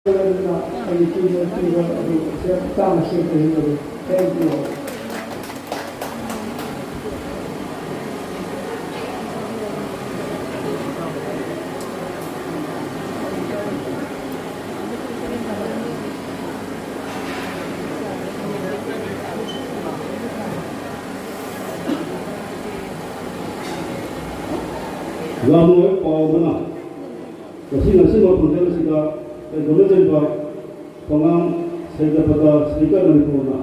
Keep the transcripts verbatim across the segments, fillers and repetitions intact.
ꯑꯗꯨꯅ ꯑꯩꯒꯤ ꯇꯤꯝꯅ ꯄꯤꯕ ꯑꯗꯨ ꯆꯞ ꯆꯥꯅ ꯁꯦꯝꯕ ꯍꯦꯟꯕꯗꯨ꯫ Thank you all. ꯌꯥꯝꯅ ꯄꯥꯎ ꯑꯃꯅ ꯉꯁꯤ ꯉꯁꯤꯃꯛ ꯈꯣꯟꯖꯦꯜ ꯑꯁꯤꯗ ꯀꯩꯗꯧꯅꯖꯔꯤꯕ ꯊꯣꯉꯥꯝ ꯁꯩꯇꯄꯇ ꯁ꯭ꯄꯤꯀꯔ ꯃꯅꯤꯄꯨꯔꯅ,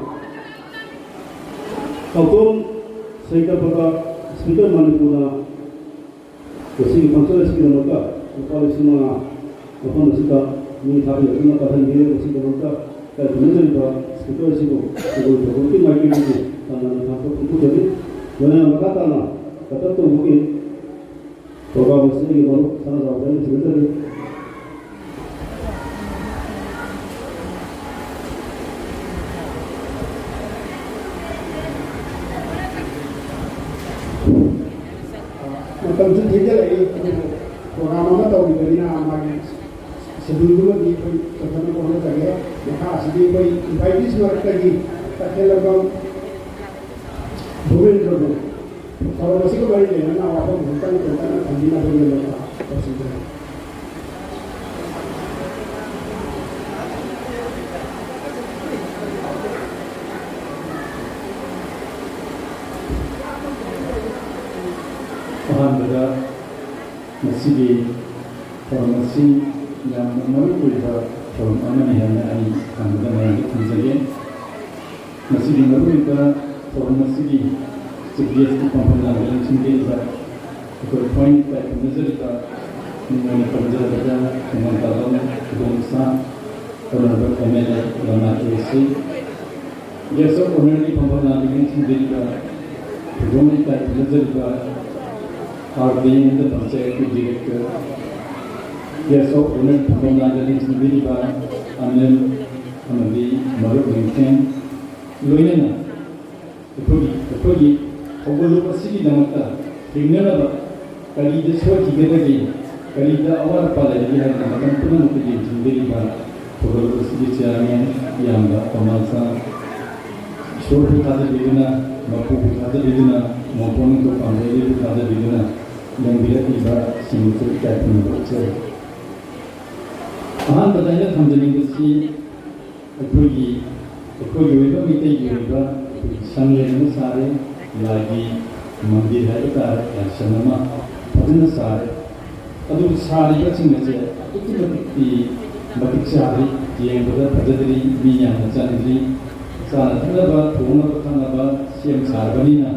ꯊꯧꯇꯣꯝ ꯁꯩꯇꯄꯇ ꯁ꯭ꯄꯤꯀꯔ ꯃꯅꯤꯄꯨꯔꯅ ꯉꯁꯤꯒꯤ ꯐꯪꯁꯟ ꯑꯁꯤꯒꯤꯗꯃꯛꯇ ꯂꯨꯄꯥ ꯂꯤꯁꯤꯡ ꯃꯉꯥ ꯃꯐꯝ ꯑꯁꯤꯗ ꯃꯤ ꯊꯥꯕꯤꯔꯛꯇꯨꯅ ꯀꯠꯍꯟꯕꯤꯔꯦ꯫ ꯃꯁꯤꯒꯤꯗꯃꯛꯇ ꯀꯩꯗꯧꯅꯖꯔꯤꯕ ꯁ꯭ꯄꯤꯀꯔ ꯑꯁꯤꯕꯨ ꯇꯦꯕꯜ ꯊꯧꯒꯜꯒꯤ ꯃꯥꯏꯀꯩꯗꯒꯤ ꯇꯝꯅ ꯊꯥꯛꯄ ꯐꯣꯡꯗꯣꯛꯆꯔꯤ꯫ ꯂꯣꯏꯅꯅ ꯃꯈꯥ ꯇꯥꯅ ꯀꯠꯇꯞ ꯇꯧꯕꯒꯤ ꯄ꯭ꯔꯣꯒ꯭ꯔꯥꯝ ꯑꯁꯤꯒꯤ ꯃꯔꯨꯞ ꯁꯅꯥꯖꯥꯎꯕ ꯑꯩꯅ ꯊꯤꯒꯠꯆꯔꯤ꯫ ꯃꯇꯝꯁꯨ ꯊꯦꯡꯖꯤꯜꯂꯛꯏ, ꯑꯗꯨꯕꯨ ꯄ꯭ꯔꯣꯒ꯭ꯔꯥꯝ ꯑꯃ ꯇꯧꯔꯤꯕꯅꯤꯅ ꯃꯥꯒꯤ ꯁꯦꯗ꯭ꯌꯨꯜꯗꯨꯃꯗꯤ ꯑꯩꯈꯣꯏ ꯆꯠꯊꯅꯕ ꯍꯣꯠꯅꯖꯒꯦ꯫ ꯃꯈꯥ ꯑꯁꯤꯗꯤ ꯑꯩꯈꯣꯏ ꯏꯟꯚꯥꯏꯇꯤꯁ ꯃꯔꯛꯇꯒꯤ ꯇꯈꯦꯜꯂꯝꯕꯝ ꯚꯨꯕꯦꯟꯗ꯭ꯔꯕꯨ ꯊꯧꯔꯝ ꯑꯁꯤꯒ ꯃꯔꯤ ꯂꯩꯅꯅ ꯋꯥꯐꯝ ꯈꯛꯇꯪ ꯇꯦꯟꯇꯛꯅ ꯊꯝꯕꯤꯅꯕꯒꯤꯗꯃꯛꯇ ꯇꯧꯁꯤꯟꯖꯔꯤ꯫ ꯑꯍꯥꯟꯕꯗ ꯉꯁꯤꯒꯤ ꯊꯧꯔꯝ ꯑꯁꯤ ꯌꯥꯝꯅ ꯃꯔꯨ ꯑꯣꯏꯕ ꯊꯧꯔꯝ ꯑꯃꯅꯤ ꯍꯥꯏꯅ ꯑꯩ ꯑꯍꯥꯟꯕꯗ ꯃꯌꯥꯝꯗ ꯊꯝꯖꯒꯦ꯫ ꯃꯁꯤꯒꯤ ꯃꯔꯨꯑꯣꯏꯕ ꯊꯧꯔꯝ ꯑꯁꯤꯒꯤ ꯆꯤꯐ ꯒꯦꯁꯀꯤ ꯄꯥꯡꯐꯝ ꯂꯥꯡꯕ ꯂꯝꯖꯤꯡꯕꯤꯔꯤꯕ ꯑꯩꯈꯣꯏ ꯈ꯭ꯋꯥꯏ ꯏꯀꯥꯏ ꯈꯨꯝꯅꯖꯔꯤꯕ ꯃꯤꯡ ꯑꯣꯏꯅ ꯄꯟꯖꯔꯕꯗ ꯈꯨꯃꯟ ꯇꯥꯂꯣꯝ ꯈꯨꯗꯣꯡꯆꯥ, honourable M L A Lamnga K C, guest of ꯑꯣꯅꯔꯒꯤ ꯐꯝꯐꯝ ꯂꯥꯡꯕ ꯂꯝꯖꯤꯡꯕꯤꯔꯤꯕ ꯈꯨꯗꯣꯡ ꯏꯀꯥꯏ ꯈꯨꯝꯅꯖꯔꯤꯕ ꯑꯥꯔ ꯕꯤ ꯑꯦꯟꯗ ꯄꯟꯆꯥꯌꯠꯀꯤ ꯗꯤꯔꯦꯛꯇꯔ, ꯒꯦꯁ ꯑꯣꯐ ꯑꯣꯅꯔ ꯐꯝꯐꯝ ꯂꯥꯡꯕ ꯂꯝꯖꯤꯡꯕꯤꯔꯤꯕ ꯑꯅꯤꯜ ꯑꯃꯗꯤ ꯃꯔꯨꯞ ꯅꯤꯡꯊꯦꯝ, ꯂꯣꯏꯅꯅ ꯑꯩꯈꯣꯏꯒꯤ, ꯑꯩꯈꯣꯏꯒꯤ ꯊꯧꯒꯜꯂꯣꯟ ꯑꯁꯤꯒꯤꯗꯃꯛꯇ ꯊꯦꯡꯅꯅꯕ ꯀꯔꯤꯗ ꯁꯣꯏꯈꯤꯒꯗꯒꯦ? ꯀꯔꯤꯗ ꯑꯋꯥꯠ ꯑꯄꯥ ꯂꯩꯔꯤꯒꯦ ꯍꯥꯏꯗꯅ ꯃꯇꯝ ꯄꯨꯝꯅꯃꯛꯇ ꯌꯦꯡꯁꯤꯟꯕꯤꯔꯤꯕ ꯊꯧꯒꯜ ꯑꯁꯤꯒꯤ ꯆꯤꯌꯥꯔꯃꯦꯟ ꯏꯌꯥꯝꯕ ꯀꯃꯜ ꯁꯥꯟ, ꯏꯁꯣꯔꯕꯨ ꯊꯥꯖꯕꯤꯗꯨꯅ, ꯃꯄꯨꯕꯨ ꯊꯥꯖꯕꯤꯗꯨꯅ, ꯃꯣꯟꯐꯝ ꯅꯤꯡꯊꯧ ꯄꯥꯝꯖꯩꯕꯨ ꯊꯥꯖꯕꯤꯗꯨꯅ ꯂꯦꯡꯕꯤꯔꯛꯂꯤꯕꯁꯤꯡꯕꯨꯁꯨ ꯏꯀꯥꯏ ꯈꯨꯝꯅꯕ ꯎꯠꯆꯔꯤ꯫ ꯑꯍꯥꯟꯕꯗ ꯑꯩꯅ ꯊꯝꯖꯅꯤꯡꯕꯁꯤ ꯑꯩꯈꯣꯏꯒꯤ, ꯑꯩꯈꯣꯏꯒꯤ ꯑꯣꯏꯕ, ꯃꯤꯇꯩꯒꯤ ꯑꯣꯏꯕ ꯑꯩꯈꯣꯏꯒꯤ ꯁꯪꯂꯦꯟ ꯑꯃ ꯁꯥꯔꯦ, ꯂꯥꯏꯒꯤ ꯃꯟꯗꯤꯔ ꯍꯥꯏꯕ ꯇꯥꯔꯦ, ꯂꯥꯏꯁꯪ ꯑꯃ ꯐꯖꯅ ꯁꯥꯔꯦ꯫ ꯑꯗꯨꯕꯨ ꯁꯥꯔꯤꯕꯁꯤꯡ ꯑꯁꯦ ꯑꯗꯨꯛꯀꯤ ꯃꯇꯤꯛ ꯃꯇꯤꯛ ꯆꯥꯗ꯭ꯔꯤ, ꯌꯦꯡꯕꯗ ꯐꯖꯗ꯭ꯔꯤ, ꯃꯤ ꯌꯥꯝꯅ ꯆꯟꯗ꯭ꯔꯤ꯫ ꯆꯥꯅ ꯊꯛꯅꯕ, ꯊꯣꯡꯅꯕ ꯊꯛꯅꯕ ꯁꯦꯝ ꯁꯥꯔꯕꯅꯤꯅ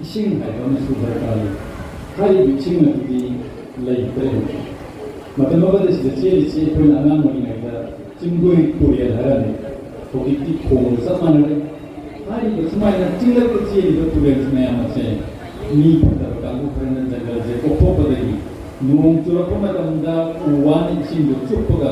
ꯏꯁꯤꯡ ꯍꯥꯏꯕ ꯑꯃꯁꯨ ꯗꯔꯀꯥꯔ ꯂꯩ꯫ ꯍꯥꯏꯔꯤꯕ ꯏꯁꯤꯡ ꯑꯗꯨꯗꯤ ꯂꯩꯇ꯭ꯔꯦ꯫ ꯃꯇꯝ ꯑꯃꯗ ꯁꯤꯗ ꯆꯦꯜꯂꯤꯁꯤ ꯑꯩꯈꯣꯏꯅ ꯑꯉꯥꯡ ꯑꯣꯏꯔꯤꯉꯩꯗ ꯆꯤꯡꯒꯣꯏ ꯇꯨꯔꯦꯜ ꯍꯥꯏꯔꯝꯃꯤ꯫ ꯍꯧꯖꯤꯛꯇꯤ ꯈꯣꯡꯒ ꯆꯞ ꯃꯥꯟꯅꯔꯦ꯫ ꯍꯥꯏꯔꯤꯕ ꯁꯨꯃꯥꯏꯅ ꯆꯤꯡꯂꯛꯇ ꯆꯦꯜꯂꯤꯕ ꯇꯨꯔꯦꯜ ꯃꯌꯥꯝ ꯑꯁꯦ ꯃꯤ ꯐꯠꯇꯕ ꯀꯥꯡꯕꯨ ꯈꯔꯅ ꯖꯪꯒꯜꯁꯦ ꯀꯣꯛꯊꯣꯛꯄꯗꯒꯤ ꯅꯣꯡ ꯆꯨꯔꯛꯄ ꯃꯇꯝꯗ ꯎ ꯋꯥꯅ ꯏꯁꯤꯡꯗꯣ ꯆꯨꯞꯄꯒ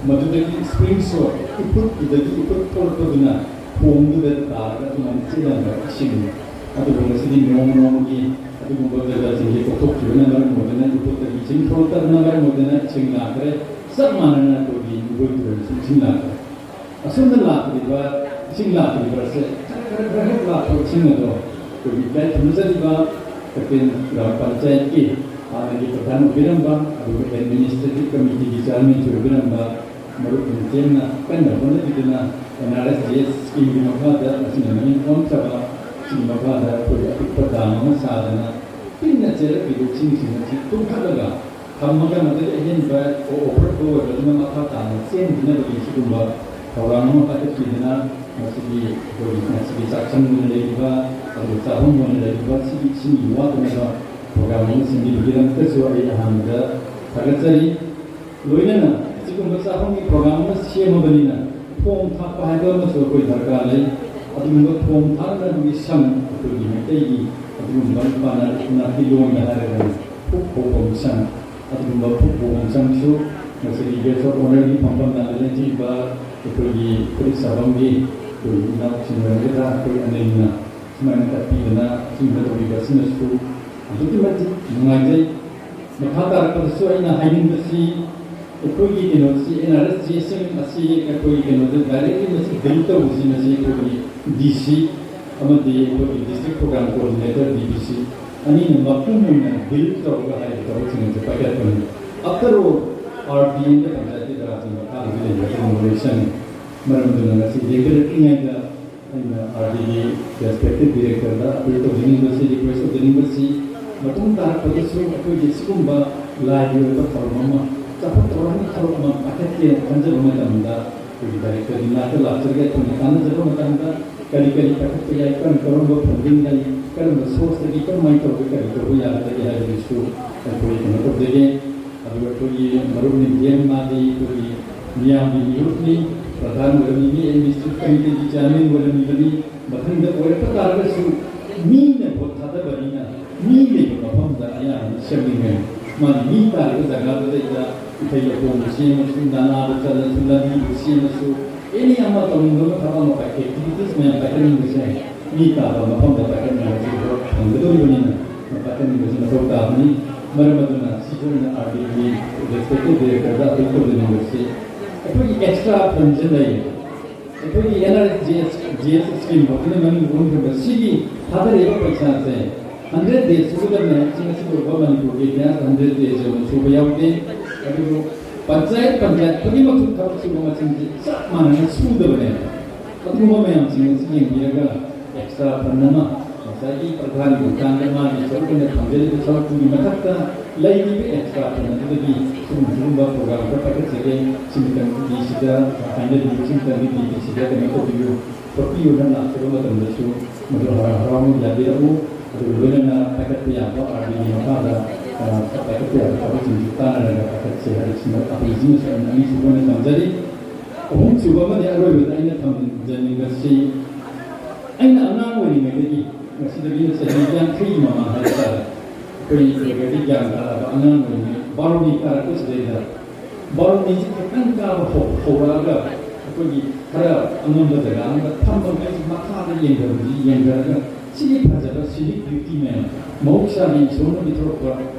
ꯃꯗꯨꯗꯒꯤ ꯏꯁꯄ꯭ꯔꯤꯡ ꯁꯣꯠ ꯏꯐꯨꯠꯇꯨꯗꯒꯤ ꯏꯐꯨꯠ ꯊꯣꯛꯂꯛꯄꯗꯨꯅ ꯈꯣꯡꯗꯨꯗ ꯇꯥꯔꯒ ꯑꯗꯨꯃꯥꯏꯅ ꯆꯦꯜꯂꯝꯕ ꯏꯁꯤꯡꯅꯤ꯫ ꯑꯗꯨꯕꯨ ꯉꯁꯤꯗꯤ ꯅꯣꯡꯃ ꯅꯣꯡꯃꯒꯤ ꯑꯗꯨꯒꯨꯝꯕ ꯖꯒꯥꯁꯤꯡꯁꯦ ꯀꯣꯛꯊꯣꯛꯈꯤꯕꯅ ꯃꯔꯝ ꯑꯣꯏꯗꯨꯅ ꯏꯐꯨꯠꯇꯒꯤ ꯏꯁꯤꯡ ꯊꯣꯛꯂꯛꯇꯕꯅ ꯃꯔꯝ ꯑꯣꯏꯗꯨꯅ ꯏꯁꯤꯡ ꯂꯥꯛꯈ꯭ꯔꯦ꯫ ꯆꯞ ꯃꯥꯟꯅꯅ ꯑꯩꯈꯣꯏꯒꯤ ꯏꯕꯣꯏ ꯇꯨꯔꯦꯜꯁꯨ ꯏꯁꯤꯡ ꯂꯥꯛꯈ꯭ꯔꯦ꯫ ꯑꯁꯨꯝꯅ ꯂꯥꯛꯂꯤꯕ ꯏꯁꯤꯡ ꯂꯥꯛꯂꯤꯕ ꯑꯁꯦ ꯈꯔ ꯈꯔ ꯈꯔ ꯍꯦꯛ ꯂꯥꯛꯄ ꯏꯁꯤꯡ ꯑꯗꯣ ꯑꯩꯈꯣꯏꯒꯤ ꯏꯀꯥꯏ ꯈꯨꯝꯅꯖꯔꯤꯕ ꯀꯩꯊꯦꯜ ꯒ꯭ꯔꯥꯝ ꯄꯟꯆꯥꯌꯠꯀꯤ ꯍꯥꯟꯅꯒꯤ ꯄ꯭ꯔꯙꯥꯟ ꯑꯣꯏꯕꯤꯔꯝꯕ, ꯑꯗꯨꯒ ꯑꯦꯗꯃꯤꯅꯤꯁꯇ꯭ꯔꯦꯇꯤꯚ ꯀꯃꯤꯇꯤꯒꯤ ꯆꯤꯌꯥꯔꯃꯦꯟꯁꯨ ꯑꯣꯏꯕꯤꯔꯝꯕ ꯃꯔꯨꯞ ꯅꯤꯡꯊꯦꯝꯅ ꯀꯟꯅ ꯍꯣꯠꯅꯕꯤꯗꯨꯅ ꯑꯦꯟ ꯑꯥꯔ ꯑꯦꯁ ꯖꯤ ꯑꯦꯁ ꯁ꯭ꯀꯤꯝꯒꯤ ꯃꯈꯥꯗ ꯃꯁꯤꯅ ꯃꯅꯤꯡ ꯊꯝꯈ꯭ꯔꯕ ꯁꯤꯒꯤ ꯃꯈꯥꯗ ꯑꯩꯈꯣꯏ ꯑꯄꯤꯛꯄ ꯗꯥꯝ ꯑꯃ ꯁꯥꯗꯅ ꯄꯤꯛꯅ ꯆꯦꯜꯂꯛꯂꯤꯕ ꯏꯁꯤꯡꯁꯤꯡ ꯑꯁꯤ ꯇꯨꯡꯈꯠꯂꯒ ꯊꯝꯃꯒ ꯃꯗꯨꯒꯤ ꯑꯍꯦꯟꯕ ꯑꯣ-, ꯑꯣꯐꯔ ꯐ꯭ꯂꯣ ꯑꯣꯏꯕꯗꯨꯅ ꯃꯈꯥ ꯇꯥꯅ ꯆꯦꯟꯈꯤꯅꯕꯒꯤ ꯁꯤꯒꯨꯝꯕ ꯊꯧꯔꯥꯡ ꯑꯃ ꯄꯥꯏꯈꯠꯄꯤꯗꯨꯅ ꯃꯁꯤꯒꯤ ꯑꯩꯈꯣꯏꯒꯤ ꯉꯁꯤꯒꯤ ꯆꯥꯛꯁꯪ ꯑꯣꯏꯅ ꯂꯩꯔꯤꯕ, ꯑꯗꯨꯒ ꯆꯥꯐꯝ ꯑꯣꯏꯅ ꯂꯩꯔꯤꯕ ꯁꯤꯒꯤ ꯏꯁꯤꯡꯒꯤ ꯋꯥꯠꯇꯅꯕ ꯄ꯭ꯔꯣꯒ꯭ꯔꯥꯝ ꯑꯃ ꯁꯤꯟꯕꯤꯕꯒꯤꯗꯃꯛꯇꯁꯨ ꯑꯩ ꯑꯍꯥꯟꯕꯗ ꯊꯥꯒꯠꯆꯔꯤ꯫ ꯂꯣꯏꯅꯅ ꯑꯁꯤꯒꯨꯝꯕ ꯆꯥꯐꯝꯒꯤ ꯄ꯭ꯔꯣꯒ꯭ꯔꯥꯝ ꯑꯃ ꯁꯦꯝꯃꯕꯅꯤꯅ ꯊꯣꯡ ꯊꯥꯛꯄ ꯍꯥꯏꯕ ꯑꯃꯁꯨ ꯑꯩꯈꯣꯏ ꯗꯔꯀꯥꯔ ꯂꯩ꯫ ꯑꯗꯨꯒꯨꯝꯕ ꯊꯣꯡ ꯊꯥꯛꯅꯕꯒꯤ ꯁꯪ ꯑꯩꯈꯣꯏꯒꯤ ꯃꯩꯇꯩꯒꯤ ꯑꯗꯨꯒꯨꯝꯕ ꯄꯥꯅꯥ ꯏꯅꯥꯠꯀꯤ ꯂꯣꯟꯗ ꯍꯥꯏꯔꯒꯅ ꯐꯨꯛ ꯐꯧꯐꯝ ꯁꯪ, ꯑꯗꯨꯒꯨꯝꯕ ꯐꯨꯛ ꯐꯧꯐꯝ ꯁꯪꯁꯨ ꯉꯁꯤꯒꯤ ꯒꯦꯁ ꯑꯣꯐ ꯑꯣꯅꯔꯒꯤ ꯐꯝꯐꯝ ꯅꯥꯀꯟꯗ ꯂꯦꯡꯊꯤꯕ ꯑꯩꯈꯣꯏꯒꯤ ꯐꯨꯔꯤꯠ ꯁꯥꯐꯝꯒꯤ ꯑꯩꯈꯣꯏꯒꯤ ꯏꯅꯥꯎꯁꯤꯡ ꯑꯣꯏꯔꯒꯗ꯭ꯔꯥ ꯑꯩꯈꯣꯏ ꯑꯅꯤꯅ ꯁꯨꯃꯥꯏꯅ ꯀꯠꯄꯤꯗꯅ ꯑꯁꯤꯒꯨꯝꯕ ꯇꯧꯕꯤꯕ ꯑꯁꯤꯅꯁꯨ ꯑꯗꯨꯛꯀꯤ ꯃꯇꯤꯛ ꯅꯨꯡꯉꯥꯏꯖꯩ꯫ ꯃꯈꯥ ꯇꯥꯔꯛꯄꯗꯁꯨ ꯑꯩꯅ ꯍꯥꯏꯅꯤꯡꯕꯁꯤ, ꯑꯩꯈꯣꯏꯒꯤ ꯀꯩꯅꯣꯁꯤ, N R S G S M ꯑꯁꯤ ꯑꯩꯈꯣꯏꯒꯤ ꯀꯩꯅꯣꯗ directly ꯃꯁꯤ build ꯇꯧꯕꯁꯤ, ꯃꯁꯤ ꯑꯩꯈꯣꯏꯒꯤ ꯗꯤ ꯁꯤ ꯑꯃꯗꯤ ꯑꯩꯈꯣꯏꯒꯤ district program coordinator, ꯗꯤ ꯄꯤ ꯁꯤ, ꯑꯅꯤꯅ ꯃꯄꯨꯡ ꯑꯣꯏꯅ build ꯇꯧꯔꯒ ꯍꯥꯏꯔꯤꯕ ꯊꯕꯛꯁꯤꯡ ꯑꯁꯤ ꯄꯥꯏꯈꯠꯄꯅꯤ꯫ After all, R D and ꯄꯟꯆꯥꯌꯠꯇꯤ ꯔꯥꯖꯀꯤ ꯃꯈꯥꯗ ꯂꯩꯕ ꯑꯗꯨꯒꯨꯝꯕ ꯂꯣꯏ ꯆꯪꯉꯤ꯫ ꯃꯔꯝ ꯑꯗꯨꯅ ꯉꯁꯤ ꯂꯦꯡꯕꯤꯔꯛꯂꯤꯉꯩꯗ ꯑꯩꯅ ꯑꯥꯔ ꯗꯤꯒꯤ respective directorꯗ appeal ꯇꯧꯖꯅꯤꯡꯕꯁꯤ, request ꯇꯧꯖꯅꯤꯡꯕꯁꯤ, ꯃꯇꯨꯡ ꯇꯥꯔꯛꯄꯗꯁꯨ ꯑꯩꯈꯣꯏꯒꯤ ꯁꯤꯒꯨꯝꯕ ꯂꯥꯏꯒꯤ ꯑꯣꯏꯕ ꯊꯧꯔꯝ ꯑꯃ, ꯆꯥꯎꯈꯠ ꯊꯧꯔꯥꯡꯒꯤ ꯊꯧꯔꯝ ꯑꯃ ꯄꯥꯏꯈꯠꯀꯦꯅ ꯈꯟꯖꯕ ꯃꯇꯝꯗ, ꯑꯩꯈꯣꯏꯒꯤ directorꯒꯤ ꯅꯥꯛꯇ ꯂꯥꯛꯆꯔꯒ ꯑꯩꯈꯣꯏꯅ ꯇꯥꯟꯅꯖꯕ ꯃꯇꯝꯗ, ꯀꯔꯤ ꯀꯔꯤ ꯄꯥꯏꯈꯠꯄ ꯌꯥꯏ, ꯀꯔꯝ ꯀꯔꯝꯕ funding ꯂꯩ, ꯀꯔꯝꯕ sourceꯇꯒꯤ ꯀꯔꯝꯍꯥꯏꯅ ꯇꯧꯔꯒ ꯀꯔꯤ ꯇꯧꯕ ꯌꯥꯒꯗꯒꯦ ꯍꯥꯏꯕꯗꯨꯁꯨ ꯑꯩꯈꯣꯏ ꯀꯩꯅꯣ ꯇꯧꯖꯒꯦ꯫ ꯑꯗꯨꯒ ꯑꯩꯈꯣꯏꯒꯤ ꯃꯔꯨꯞ ꯅꯤꯡꯊꯦꯝ ꯃꯥꯗꯤ ꯑꯩꯈꯣꯏꯒꯤ ꯃꯤꯌꯥꯝꯒꯤ ꯃꯤꯍꯨꯠꯅꯤ, ꯄ꯭ꯔꯙꯥꯟ ꯑꯣꯏꯔꯝꯃꯤꯕꯅꯤ, administrative committeeꯒꯤ chairman ꯑꯣꯏꯔꯝꯃꯤꯕꯅꯤ꯫ ꯃꯊꯪꯗ ꯑꯣꯏꯔꯛꯄ ꯇꯥꯔꯒꯁꯨ ꯃꯤꯅ vote ꯊꯥꯗꯕꯅꯤꯅ ꯃꯤ ꯂꯩꯕ ꯃꯐꯝꯗ ꯑꯌꯥꯝꯕꯅ ꯁꯦꯝꯅꯤꯡꯉꯦ꯫ ꯃꯥꯅ ꯃꯤ ꯇꯥꯔꯤꯕ ꯖꯒꯥꯗꯨꯗꯩꯗ ꯏꯊꯩ ꯂꯧꯈꯣꯡꯕꯨ ꯁꯦꯝꯃꯁꯨ, ꯅꯂꯥꯕꯨ ꯆꯜꯂꯁꯨ, ꯂꯝꯕꯤꯕꯨ ꯁꯦꯝꯃꯁꯨ, any ꯑꯃ ꯇꯧꯅꯤꯡꯕ ꯑꯃ, ꯊꯕꯛ ꯑꯃ, activities ꯃꯌꯥꯝ ꯄꯥꯏꯈꯠꯅꯤꯡꯕꯁꯦ ꯃꯤ ꯇꯥꯕ ꯃꯐꯝꯗ ꯄꯥꯏꯈꯠꯅꯤꯡꯕꯁꯤ ꯊꯕꯛ ꯐꯪꯒꯗꯧꯔꯤꯕꯅꯤꯅ ꯄꯥꯏꯈꯠꯅꯤꯡꯕꯁꯤ ꯃꯊꯧ ꯇꯥꯕꯅꯤ꯫ ꯃꯔꯝ ꯑꯗꯨꯅ ꯁꯤꯗ ꯑꯩꯅ ꯑꯥꯔ ꯗꯤꯒꯤ respective directorꯗ appeal ꯇꯧꯖꯅꯤꯡꯕꯁꯤ, ꯑꯩꯈꯣꯏꯒꯤ extra fundꯁꯦ ꯂꯩ꯫ ꯑꯩꯈꯣꯏꯒꯤ N R S G S, G S scheme ꯐꯥꯎꯗꯨꯅ ꯃꯃꯤꯡ ꯑꯣꯟꯈ꯭ꯔꯕ ꯁꯤꯒꯤ ꯊꯥꯗꯔꯤꯕ ꯄꯩꯁꯥꯁꯦ hundred days ꯁꯨꯒꯗꯕꯅꯦ꯫ ꯁꯤ ꯉꯁꯤ ꯐꯥꯎꯕ ꯃꯅꯤꯄꯨꯔꯒꯤ ꯏꯇꯤꯍꯥꯁꯇ hundred days ꯌꯧꯅ ꯁꯨꯕ ꯌꯥꯎꯗꯦ꯫ ꯑꯗꯨꯕꯨ ꯄꯟꯆꯥꯌꯠ, ꯄꯟꯆꯥꯌꯠ ꯈꯨꯗꯤꯡꯃꯛꯁꯨ ꯊꯕꯛ ꯁꯨꯕ ꯃꯁꯤꯡꯁꯦ ꯆꯞ ꯃꯥꯟꯅꯅ ꯁꯨꯗꯕꯅꯦ꯫ ꯑꯗꯨꯒꯨꯝꯕ ꯃꯌꯥꯝꯁꯤꯡ ꯑꯁꯤ ꯌꯦꯡꯕꯤꯔꯒ extra fund ꯑꯃ ꯉꯁꯥꯏꯒꯤ ꯄ꯭ꯔꯙꯥꯟꯒꯤ ꯃꯇꯥꯡꯗ ꯃꯥꯒꯤ ꯁꯔꯨꯛ ꯑꯣꯏꯅ ꯐꯪꯖꯔꯤꯕ ꯁꯔꯨꯛꯇꯨꯒꯤ ꯃꯊꯛꯇ ꯂꯩꯔꯤꯕ extra fund ꯑꯗꯨꯗꯒꯤ ꯁꯤꯒꯨꯝ ꯁꯤꯒꯨꯝꯕ program ꯈꯔ ꯄꯥꯏꯈꯠꯆꯒꯦ꯫ ꯁꯤꯃꯇꯪ ꯗꯤ ꯁꯤꯗ ꯍꯥꯏꯅꯕꯤꯌꯨ, ꯁꯤꯃꯇꯪꯗꯤ ꯗꯤ ꯁꯤꯗ ꯀꯩꯅꯣ ꯇꯧꯕꯤꯌꯨ, ꯈꯣꯠꯄꯤꯌꯨꯅ ꯂꯥꯛꯆꯕ ꯃꯇꯝꯗꯁꯨ ꯃꯗꯨ ꯍꯔꯥꯎ ꯍꯔꯥꯎꯅ ꯌꯥꯕꯤꯔꯛꯎ꯫ ꯑꯗꯨꯒ ꯂꯣꯏꯅꯅ ꯄꯥꯏꯈꯠꯄ ꯌꯥꯕ ꯑꯥꯔ ꯗꯤꯒꯤ ꯃꯈꯥꯗ, ꯑ, ꯄꯥꯏꯈꯠꯄ ꯌꯥꯕ ꯊꯕꯛꯁꯤꯡꯁꯨ ꯇꯥꯟꯅꯔꯒ ꯄꯥꯏꯈꯠꯁꯦ ꯍꯥꯏꯕꯁꯤꯃ ꯑꯄꯤꯜꯁꯤꯃꯁꯨ ꯑꯩꯅ ꯑꯅꯤꯁꯨꯕ ꯑꯣꯏꯅ ꯊꯝꯖꯔꯤ꯫ ꯑꯍꯨꯝꯁꯨꯕ ꯑꯃꯗꯤ ꯑꯔꯣꯏꯕꯗ ꯑꯩꯅ ꯊꯝꯖꯅꯤꯡꯕꯁꯤ, ꯑꯩꯅ ꯑꯉꯥꯡ ꯑꯣꯏꯔꯤꯉꯩꯗꯒꯤ, ꯉꯁꯤꯗꯒꯤꯅ ꯆꯍꯤ ꯌꯥꯡꯈꯩꯒꯤ ꯃꯃꯥꯡ ꯍꯥꯏꯕ ꯇꯥꯔꯦ, ꯑꯩꯈꯣꯏ ꯈꯔ ꯈꯔꯗꯤ ꯒ꯭ꯌꯥꯟ ꯇꯥꯔꯛꯑꯕ ꯑꯉꯥꯡ ꯑꯣꯏꯔꯤꯉꯩ, ꯕꯥꯔꯨꯅꯤ ꯀꯥꯔꯛꯄꯁꯤꯗꯩꯗ, ꯕꯥꯔꯨꯅꯤꯁꯤ ꯈꯤꯇꯪ ꯀꯥꯕ ꯍꯧ-, ꯍꯧꯔꯛꯑꯒ, ꯑꯩꯈꯣꯏꯒꯤ ꯈꯔ ꯑꯉꯝꯕ ꯖꯒꯥ ꯑꯃꯗ ꯐꯝꯕ ꯃꯩꯁꯤ ꯃꯈꯥꯗ ꯌꯦꯡꯊꯕꯁꯤ ꯌꯦꯡꯊꯔꯒ, ꯁꯤꯒꯤ ꯐꯖꯕ scenic beauty ꯃꯌꯥꯝ, ꯃꯍꯧꯁꯥꯒꯤ ꯏꯁꯣꯔꯅ ꯄꯤꯊꯣꯔꯛꯄ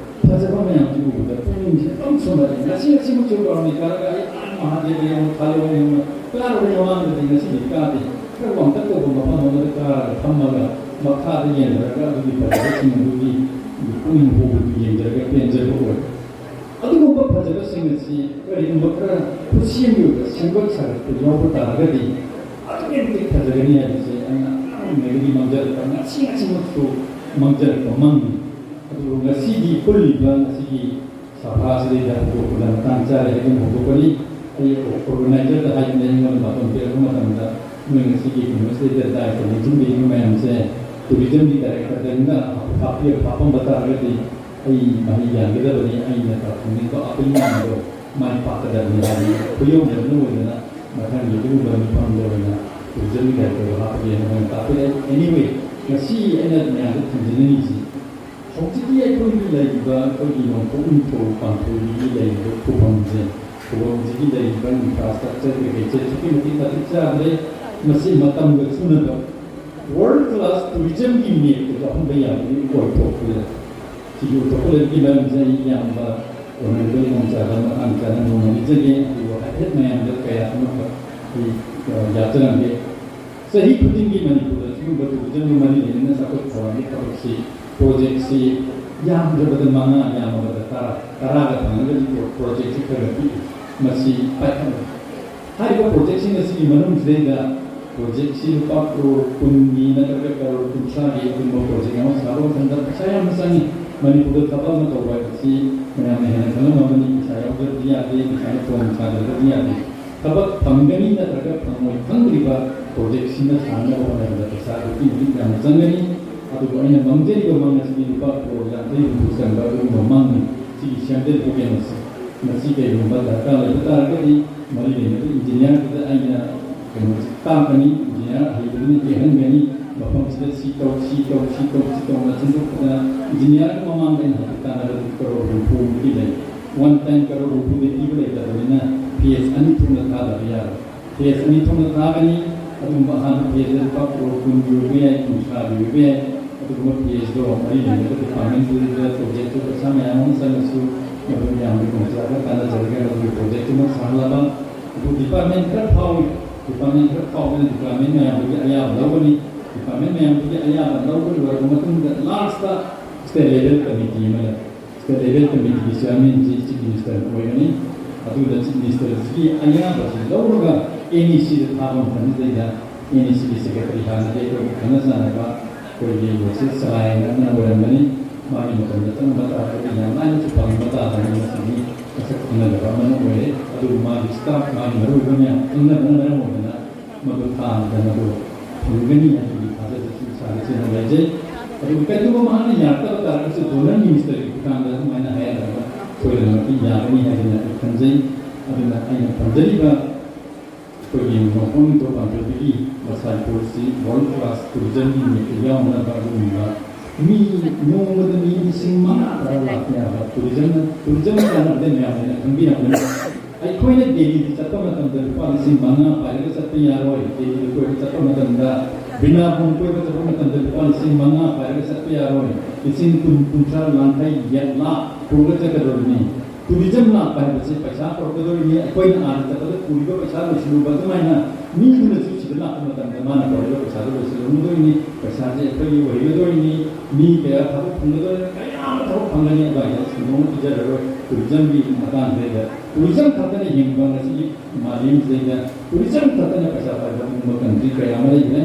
ꯐꯖꯕ ꯃꯌꯥꯝꯁꯤ ꯎꯕꯗ ꯄꯨꯛꯅꯤꯡꯁꯦ ꯑꯗꯨꯝ ꯁꯨꯝꯍꯠꯂꯦ꯫ ꯉꯁꯤ, ꯉꯁꯤꯃꯛꯁꯨ ꯕꯥꯔꯨꯅꯤ ꯀꯥꯔꯒ ꯑꯩ ꯑꯥ ꯃꯍꯥꯗꯦꯕ ꯌꯦꯡꯕ, ꯊꯥꯂꯣꯡ ꯌꯦꯡꯕ ꯀꯥꯔꯨꯕꯒꯤ ꯃꯃꯥꯡꯗꯗꯤ ꯉꯁꯤꯗꯤ ꯀꯥꯗꯦ꯫ ꯈꯔ ꯋꯥꯡꯇꯛ ꯇꯧꯕ ꯃꯐꯝ ꯑꯃꯗ ꯀꯥꯔꯒ ꯐꯝꯃꯒ ꯃꯈꯥꯗ ꯌꯦꯡꯊꯔꯒ ꯑꯗꯨꯒꯤ ꯐꯖꯕꯁꯤꯡ ꯑꯗꯨꯒꯤ ꯄꯨꯛꯅꯤꯡ ꯍꯨꯕꯗꯨ ꯌꯦꯡꯖꯔꯒ ꯄꯦꯟꯖꯕ ꯑꯣꯏ꯫ ꯑꯗꯨꯒꯨꯝꯕ ꯐꯖꯕꯁꯤꯡ ꯑꯁꯤ ꯀꯔꯤꯒꯨꯝꯕ ꯈꯔ ꯈꯨꯠꯁꯦꯝꯒꯤ ꯑꯣꯏꯕ ꯁꯦꯝꯒꯠ ꯁꯥꯒꯠꯄ ꯌꯥꯎꯕ ꯇꯥꯔꯒꯗꯤ ꯑꯗꯨꯛꯀꯤ ꯃꯇꯤꯛ ꯐꯖꯒꯅꯤ ꯍꯥꯏꯕꯁꯦ ꯑꯩꯅ ꯑꯉꯥꯡ ꯑꯣꯏꯔꯤꯉꯩꯗꯒꯤ ꯃꯥꯡꯖꯔꯛꯄ, ꯉꯁꯤ, ꯉꯁꯤꯃꯛꯁꯨ ꯃꯥꯡꯖꯔꯛꯄ ꯃꯪꯅꯤ꯫ ꯑꯗꯨꯕꯨ ꯉꯁꯤꯒꯤ ꯄꯨꯜꯂꯤꯕ ꯉꯁꯤꯒꯤ ꯁꯚꯥꯁꯤꯗꯩꯗ ꯍꯧꯗꯣꯛꯄꯗ ꯃꯇꯥꯡ ꯆꯥꯔꯦ ꯍꯥꯏꯗꯨꯅ ꯍꯧꯗꯣꯛꯄꯅꯤ꯫ ꯑꯩ ꯑꯣꯔꯒꯅꯥꯏꯖꯔꯗ ꯍꯥꯏꯗꯨꯅ ꯑꯩꯉꯣꯟꯗ ꯕꯥꯇꯣꯟ ꯄꯤꯔꯛꯄ ꯃꯇꯝꯗ ꯅꯣꯏ ꯉꯁꯤꯒꯤ ꯀꯩꯅꯣꯁꯤꯗꯩꯗ ꯗꯥꯏꯇ ꯂꯦꯡꯁꯤꯟꯕꯤꯔꯤꯕ ꯃꯌꯥꯝꯁꯦ ꯇꯨꯔꯤꯖꯝꯒꯤ ꯗꯥꯏꯔꯦꯛꯇꯔꯗ ꯍꯥꯞꯄꯝꯕ ꯇꯥꯔꯒꯗꯤ ꯑꯩ ꯃꯍꯩ ꯌꯥꯟꯒꯗꯕꯅꯤ, ꯑꯩꯅ ꯇꯧꯅꯤꯡꯕ ꯑꯄꯤꯜ ꯃꯌꯥꯝꯗꯣ ꯃꯥꯏ ꯄꯥꯛꯀꯗꯕꯅꯤ ꯍꯥꯏꯕ ꯈꯨꯌꯧꯅꯗꯨꯅ ꯑꯣꯏꯗꯅ ꯃꯊꯪꯒꯤ ꯑꯗꯨꯒꯨꯝꯕ ꯃꯤꯐꯝꯗ ꯑꯣꯏꯅ ꯇꯨꯔꯤꯖꯝꯒꯤ ꯗꯥꯏꯔꯦꯛꯇꯔꯗꯣ ꯍꯥꯞꯄꯒꯦ ꯍꯥꯏꯅ ꯃꯣꯏꯅ ꯇꯥꯛꯄꯤꯔꯛꯑꯦ꯫ Anyway, ꯉꯁꯤ ꯑꯩꯅ ꯃꯌꯥꯝꯗ ꯊꯝꯖꯅꯤꯡꯉꯤꯁꯤ ꯍꯧꯖꯤꯛꯀꯤ ꯑꯩꯈꯣꯏꯒꯤ ꯂꯩꯔꯤꯕ ꯑꯩꯈꯣꯏꯒꯤ ꯅꯣꯡꯄꯣꯛ ꯅꯤꯡꯊꯧ ꯄꯥꯟꯊꯣꯏꯕꯤꯒꯤ ꯂꯩꯔꯤꯕ ꯈꯨꯕꯝꯁꯦ, ꯈꯨꯕꯝꯁꯤꯒꯤ ꯂꯩꯔꯤꯕ ꯏꯟꯐ꯭ꯔꯥꯁ꯭ꯇ꯭ꯔꯛꯆꯔ ꯀꯩꯀꯩꯁꯦ ꯑꯗꯨꯛꯀꯤ ꯃꯇꯤꯛ ꯃꯇꯤꯛ ꯆꯥꯗ꯭ꯔꯦ꯫ ꯃꯁꯤ ꯃꯇꯝꯒ ꯆꯨꯅꯕ ꯋꯥꯔꯜ ꯀ꯭ꯂꯥꯁ ꯇꯨꯔꯤꯖꯝꯒꯤ ꯃꯦꯞꯇ ꯌꯥꯎꯍꯟꯕ ꯌꯥꯕꯒꯤ ꯑꯣꯏꯊꯣꯛꯄꯗ ꯁꯤꯒꯤ ꯑꯣꯏꯊꯣꯛꯄ ꯂꯩꯕꯒꯤ ꯃꯔꯝꯁꯦ ꯑꯩ ꯏꯌꯥꯝꯕ ꯑꯣꯅꯔꯦꯕꯜ ꯏꯃꯣꯝꯆꯥꯗ ꯃꯇꯥꯡ ꯆꯥꯅ ꯅꯣꯡꯃ ꯍꯥꯏꯖꯒꯦ꯫ ꯑꯗꯨꯒ ꯍꯥꯏꯐꯦꯠ ꯃꯌꯥꯝꯗ ꯀꯌꯥ ꯑꯃꯈꯛ ꯑꯩ, ꯑ, ꯌꯥꯖꯔꯝꯒꯦ꯫ ꯆꯍꯤ ꯈꯨꯗꯤꯡꯒꯤ ꯃꯅꯤꯄꯨꯔꯗ ꯁꯤꯒꯨꯝꯕ ꯇꯨꯔꯤꯖꯝꯒ ꯃꯔꯤ ꯂꯩꯅꯅ ꯆꯥꯎꯈꯠ ꯊꯧꯔꯥꯡꯒꯤ ꯊꯕꯛꯁꯤ, ꯄ꯭ꯔꯣꯖꯦꯛꯁꯤ ꯌꯥꯝꯗ꯭ꯔꯕꯗ ꯃꯉꯥ, ꯌꯥꯝꯃꯕꯗ ꯇꯔꯥ, ꯇꯔꯥꯒ ꯐꯪꯉꯒꯗꯤ ꯄ꯭ꯔꯣ-, ꯄ꯭ꯔꯣꯖꯦꯛꯁꯤ ꯈꯔ ꯈꯔ ꯄꯤꯛꯏ꯫ ꯃꯁꯤ ꯄꯥꯏꯈꯠꯂꯨ꯫ ꯍꯥꯏꯔꯤꯕ ꯄ꯭ꯔꯣꯖꯦꯛꯁꯤꯡ ꯑꯁꯤꯒꯤ ꯃꯅꯨꯡꯁꯤꯗꯩꯗ ꯄ꯭ꯔꯣꯖꯦꯛꯁꯤ ꯂꯨꯄꯥ ꯀ꯭ꯔꯣꯔ ꯀꯨꯟꯒꯤ ꯅꯠꯇ꯭ꯔꯒ ꯀ꯭ꯔꯣꯔ ꯀꯨꯟꯊ꯭ꯔꯥꯒꯤ ꯑꯗꯨꯒꯨꯝꯕ ꯄ꯭ꯔꯣꯖꯦꯛ ꯑꯃ ꯁꯥꯕ ꯃꯇꯝꯗ ꯄꯩꯁꯥ ꯌꯥꯝꯅ ꯆꯪꯉꯤ꯫ ꯃꯅꯤꯄꯨꯔꯗ ꯊꯕꯛ ꯑꯃ ꯇꯧꯕ ꯍꯥꯏꯕꯁꯤ ꯃꯌꯥꯝꯅ ꯍꯦꯟꯅ ꯈꯪꯂꯝꯃꯒꯅꯤ, ꯄꯩꯁꯥ ꯌꯥꯎꯗ꯭ꯔꯕꯗꯤ ꯌꯥꯗꯦ, ꯄꯩꯁꯥꯅ ꯊꯣꯡ ꯁꯥꯗ꯭ꯔꯕꯗꯤ ꯌꯥꯗꯦ꯫ ꯊꯕꯛ ꯐꯪꯒꯅꯤ ꯅꯠꯇ꯭ꯔꯒ ꯐꯪꯉꯣꯏ ꯈꯪꯗ꯭ꯔꯤꯕ ꯄ꯭ꯔꯣꯖꯦꯛꯁꯤꯅ ꯁꯥꯅꯕ ꯍꯣꯠꯅꯕꯗ ꯄꯩꯁꯥ ꯑꯗꯨꯛꯀꯤ ꯃꯇꯤꯛ ꯌꯥꯝꯅ ꯆꯪꯒꯅꯤ꯫ ꯑꯗꯨꯕꯨ ꯑꯩꯅ ꯃꯪꯖꯔꯤꯕ ꯃꯪ ꯑꯁꯤꯗꯤ ꯂꯨꯄꯥ ꯀ꯭ꯔꯣꯔ ꯌꯥꯡꯈꯩ ꯍꯨꯝꯐꯨ ꯆꯪꯕ ꯑꯗꯨꯒꯨꯝꯕ ꯃꯪꯅꯤ꯫ ꯁꯤꯒꯤ ꯁꯦꯝꯖꯔꯤꯕ ꯀꯩꯅꯣꯁꯦ, ꯃꯁꯤ ꯀꯩꯒꯨꯝꯕ ꯗꯔꯀꯥꯔ ꯂꯩꯕ ꯇꯥꯔꯒꯗꯤ ꯃꯔꯤ ꯂꯩꯅꯕ ꯏꯟꯖꯤꯅꯤꯌꯥꯔꯗꯨꯗ ꯑꯩꯅ ꯀꯩꯅꯣꯁꯦ ꯇꯥꯛꯀꯅꯤ, ꯏꯟꯖꯤꯅꯤꯌꯥꯔ ꯑꯍꯩꯕꯗꯨꯅ ꯌꯦꯛꯍꯟꯒꯅꯤ, ꯃꯐꯝꯁꯤꯗ ꯁꯤ ꯇꯧ, ꯁꯤ ꯇꯧ, ꯁꯤ ꯇꯧ, ꯁꯤ ꯇꯧꯅ ꯁꯦꯝꯗꯣꯛꯄꯗ ꯏꯟꯖꯤꯅꯤꯌꯥꯔꯒꯤ ꯃꯃꯥꯡꯗ ꯑꯩꯅ ꯍꯥꯏꯐꯦꯠ ꯇꯥꯟꯅꯕꯗ ꯀ꯭ꯔꯣꯔ ꯍꯨꯝꯐꯨꯃꯨꯛꯇꯤ ꯂꯩ꯫ ꯋꯥꯟ ꯇꯥꯏꯝ ꯀ꯭ꯔꯣꯔ ꯍꯨꯝꯐꯨꯗ ꯄꯤꯕ ꯂꯩꯇꯕꯅꯤꯅ ꯐꯦꯁ ꯑꯅꯤ ꯊꯣꯛꯅ ꯊꯥꯗꯕ ꯌꯥꯔꯣꯏ꯫ ꯐꯦꯁ ꯑꯅꯤ ꯊꯣꯛꯅ ꯊꯥꯒꯅꯤ꯫ ꯑꯗꯨꯒꯨꯝꯕ ꯑꯍꯥꯟꯕ ꯐꯦꯁꯇ ꯂꯨꯄꯥ ꯀ꯭ꯔꯣꯔ ꯀꯨꯟꯒꯤ ꯑꯣꯏꯕ ꯌꯥꯏ, ꯀꯨꯟꯊ꯭ꯔꯥꯒꯤ ꯑꯣꯏꯕ ꯌꯥꯏ꯫ ꯑꯗꯨꯒꯨꯝꯕ ꯄꯤ ꯑꯩꯆ ꯗꯣ ꯃꯔꯤ ꯂꯩꯅꯕ ꯗꯤꯄꯥꯔꯠꯃꯦꯟꯗꯨꯗ ꯄ꯭ꯔꯣꯖꯦꯛꯇꯨ ꯄꯩꯁꯥ ꯃꯌꯥꯝ ꯑꯃ ꯆꯪꯉꯁꯨ ꯃꯗꯨ ꯃꯌꯥꯝꯒꯤ ꯈꯣꯡꯆꯠꯇ ꯀꯥꯟꯅꯖꯔꯒ ꯃꯗꯨꯒꯤ ꯄ꯭ꯔꯣꯖꯦꯛꯇꯨꯃ ꯁꯥꯍꯜꯂꯕ꯫ ꯑꯗꯨ ꯗꯤꯄꯥꯔꯠꯃꯦꯟ ꯈꯔ ꯐꯥꯎꯏ, ꯗꯤꯄꯥꯔꯠꯃꯦꯟ ꯈꯔ ꯐꯥꯎꯕꯅ ꯗꯤꯄꯥꯔꯠꯃꯦꯟ ꯃꯌꯥꯝꯗꯨꯒꯤ ꯑꯌꯥꯕ ꯂꯧꯒꯅꯤ꯫ ꯗꯤꯄꯥꯔꯠꯃꯦꯟ ꯃꯌꯥꯝꯗꯨꯒꯤ ꯑꯌꯥꯕ ꯂꯧꯕ ꯂꯣꯏꯔꯕ ꯃꯇꯨꯡꯗ ꯂꯥꯁꯇ ꯁ꯭ꯇꯦꯠ ꯂꯦꯚꯦꯜ ꯀꯃꯤꯇꯤ ꯑꯃ ꯂꯩ꯫ ꯁ꯭ꯇꯦꯠ ꯂꯦꯚꯦꯜ ꯀꯃꯤꯇꯤꯒꯤ ꯆꯤꯌꯥꯔꯃꯦꯟꯁꯤ ꯆꯤꯐ ꯃꯤꯅꯤꯁꯇꯔ ꯑꯣꯏꯒꯅꯤ꯫ ꯑꯗꯨꯗ ꯆꯤꯐ ꯃꯤꯅꯤꯁꯇꯔꯁꯤꯒꯤ ꯑꯌꯥꯕꯁꯤ ꯂꯧꯔꯒ ꯑꯦꯟ ꯏ ꯁꯤꯗ ꯊꯥꯕ ꯃꯇꯝꯁꯤꯗꯩꯗ ꯑꯦꯟ ꯏ ꯁꯤꯒꯤ ꯁꯦꯀ꯭ꯔꯦꯇꯔꯤ ꯍꯥꯟꯅꯗꯤ ꯑꯩꯈꯣꯏꯒꯤ ꯈꯪꯅ ꯆꯥꯟꯅꯕ ꯑꯩꯈꯣꯏꯒꯤ ꯌꯣꯁꯦꯐ ꯁꯂꯥꯏꯅ ꯑꯃꯅ ꯑꯣꯏꯔꯝꯕꯅꯤ꯫ ꯃꯥꯒꯤ ꯃꯇꯝꯗ ꯆꯪꯕ ꯇꯥꯔꯒꯗꯤ ꯌꯥꯝ ꯂꯥꯏꯅꯁꯨ ꯐꯪꯕ ꯇꯥꯕꯅꯤ꯫ ꯃꯁꯤꯗꯤ ꯃꯁꯛ ꯈꯪꯅꯗꯕ ꯑꯃꯅ ꯑꯣꯏꯔꯦ꯫ ꯑꯗꯨꯕꯨ ꯃꯥꯒꯤ ꯁ꯭ꯇꯥꯐ, ꯃꯥꯒꯤ ꯃꯔꯨꯑꯣꯏꯕ ꯃꯌꯥꯝ ꯈꯪꯅꯕꯅ ꯃꯔꯝ ꯑꯣꯏꯗꯅ ꯃꯗꯨ ꯊꯥ ꯑꯃꯗ ꯃꯗꯨ ꯐꯪꯒꯅꯤ ꯍꯥꯏꯕꯒꯤ ꯊꯥꯖꯕꯁꯨ ꯏꯁꯥꯗ ꯆꯦꯟꯅ ꯂꯩꯖꯩ꯫ ꯑꯗꯨꯕꯨ ꯀꯔꯤꯒꯨꯝꯕ ꯃꯍꯥꯛꯅ ꯌꯥꯔꯛꯇꯕ ꯇꯥꯔꯒꯁꯨ ꯗꯣꯅꯔ ꯃꯤꯅꯤꯁꯇꯔꯒꯤ ꯈꯨꯠꯊꯥꯡꯗ ꯑꯗꯨꯃꯥꯏꯅ ꯍꯥꯏꯔꯒ ꯁꯣꯏꯗꯅꯃꯛꯀꯤ ꯌꯥꯒꯅꯤ ꯍꯥꯏꯗꯅ ꯑꯩ ꯈꯟꯖꯩ꯫ ꯑꯗꯨꯅ ꯑꯩꯅ ꯊꯝꯖꯔꯤꯕ ꯑꯩꯈꯣꯏꯒꯤ ꯃꯐꯝ ꯅꯤꯡꯊꯧ ꯄꯥꯟꯊꯣꯏꯕꯤꯒꯤ ꯃꯁꯥꯏꯄꯨꯔꯁꯤ ꯋꯥꯔꯜ ꯀ꯭ꯂꯥꯁ ꯇꯨꯔꯤꯖꯝꯒꯤ ꯃꯤꯠꯇ ꯌꯥꯎꯅꯅꯕ ꯑꯗꯨꯒꯨꯝꯕ ꯃꯤ ꯅꯣꯡꯃꯗ ꯃꯤ ꯂꯤꯁꯤꯡ ꯃꯉꯥ ꯇꯔꯥ ꯂꯥꯛꯄ ꯌꯥꯕ ꯇꯨꯔꯤꯖꯝꯅ, ꯇꯨꯔꯤꯖꯝꯒꯤ ꯀꯥꯟꯅꯕꯗ ꯃꯌꯥꯝꯅ ꯈꯪꯕꯤꯔꯝꯒꯅꯤ꯫ ꯑꯩꯈꯣꯏꯅ ꯗꯦꯜꯂꯤꯗ ꯆꯠꯄ ꯃꯇꯝꯗ ꯂꯨꯄꯥ ꯂꯤꯁꯤꯡ ꯃꯉꯥ ꯄꯥꯏꯔꯒ ꯆꯠꯄ ꯌꯥꯔꯣꯏ꯫ ꯗꯦꯜꯂꯤꯗ ꯀꯣꯏꯕ ꯆꯠꯄ ꯃꯇꯝꯗ, ꯕ꯭ꯔꯤꯟꯗꯥꯕꯣꯟ ꯀꯣꯏꯕ ꯆꯠꯄ ꯃꯇꯝꯗ ꯂꯨꯄꯥ ꯂꯤꯁꯤꯡ ꯃꯉꯥ ꯄꯥꯏꯔꯒ ꯆꯠꯄ ꯌꯥꯔꯣꯏ꯫ ꯂꯤꯁꯤꯡ ꯀꯨꯟ, ꯀꯨꯟꯊ꯭ꯔꯥ, ꯌꯥꯡꯈꯩ, ꯌꯦꯠ ꯂꯥꯛ ꯄꯨꯔꯒ ꯆꯠꯀꯗꯧꯔꯤꯅꯤ꯫ ꯇꯨꯔꯤꯖꯝ ꯂꯥꯛꯄ ꯍꯥꯏꯕꯁꯤ ꯄꯩꯁꯥ ꯄꯨꯔꯛꯀꯗꯧꯔꯤꯅꯤ꯫ ꯑꯩꯈꯣꯏꯅ ꯑꯥꯗ ꯆꯠꯄꯗ ꯄꯨꯔꯤꯕ ꯄꯩꯁꯥ ꯂꯣꯏꯁꯤꯜꯂꯨꯕ ꯑꯗꯨꯃꯥꯏꯅ ꯃꯤꯗꯨꯅꯁꯨ ꯁꯤꯗ ꯂꯥꯛꯄ ꯃꯇꯝꯗ ꯃꯥꯅ ꯄꯨꯔꯛꯏꯕ ꯄꯩꯁꯥꯗꯨ ꯂꯣꯏꯁꯤꯜꯂꯝꯒꯗꯧꯔꯤꯅꯤ꯫ ꯄꯩꯁꯥꯁꯦ ꯑꯩꯈꯣꯏꯒꯤ ꯑꯣꯏꯒꯗꯧꯔꯤꯅꯤ꯫ ꯃꯤ ꯀꯌꯥ ꯊꯕꯛ ꯐꯪꯒꯗꯧꯔꯤꯅꯤ, ꯀꯌꯥ ꯑꯃ ꯊꯕꯛ ꯐꯪꯒꯅꯤ꯫ ꯑꯗꯨꯃꯥꯏꯅ ꯁꯦꯟꯗꯣꯡ ꯄꯤꯖꯔꯔꯣꯏ꯫ ꯇꯨꯔꯤꯖꯝꯒꯤ ꯃꯇꯥꯡꯁꯤꯗꯩꯗ ꯇꯨꯔꯤꯖꯝ ꯈꯛꯇꯅ ꯍꯤꯡꯕ ꯉꯁꯤꯒꯤ ꯃꯥꯂꯦꯝꯁꯤꯗꯩꯗ ꯇꯨꯔꯤꯖꯝ ꯈꯛꯇꯅ ꯄꯩꯁꯥ ꯄꯥꯏꯕ ꯑꯗꯨꯒꯨꯝꯕ ꯀꯟꯇ꯭ꯔꯤ ꯀꯌꯥ ꯑꯃ ꯂꯩꯈ꯭ꯔꯦ꯫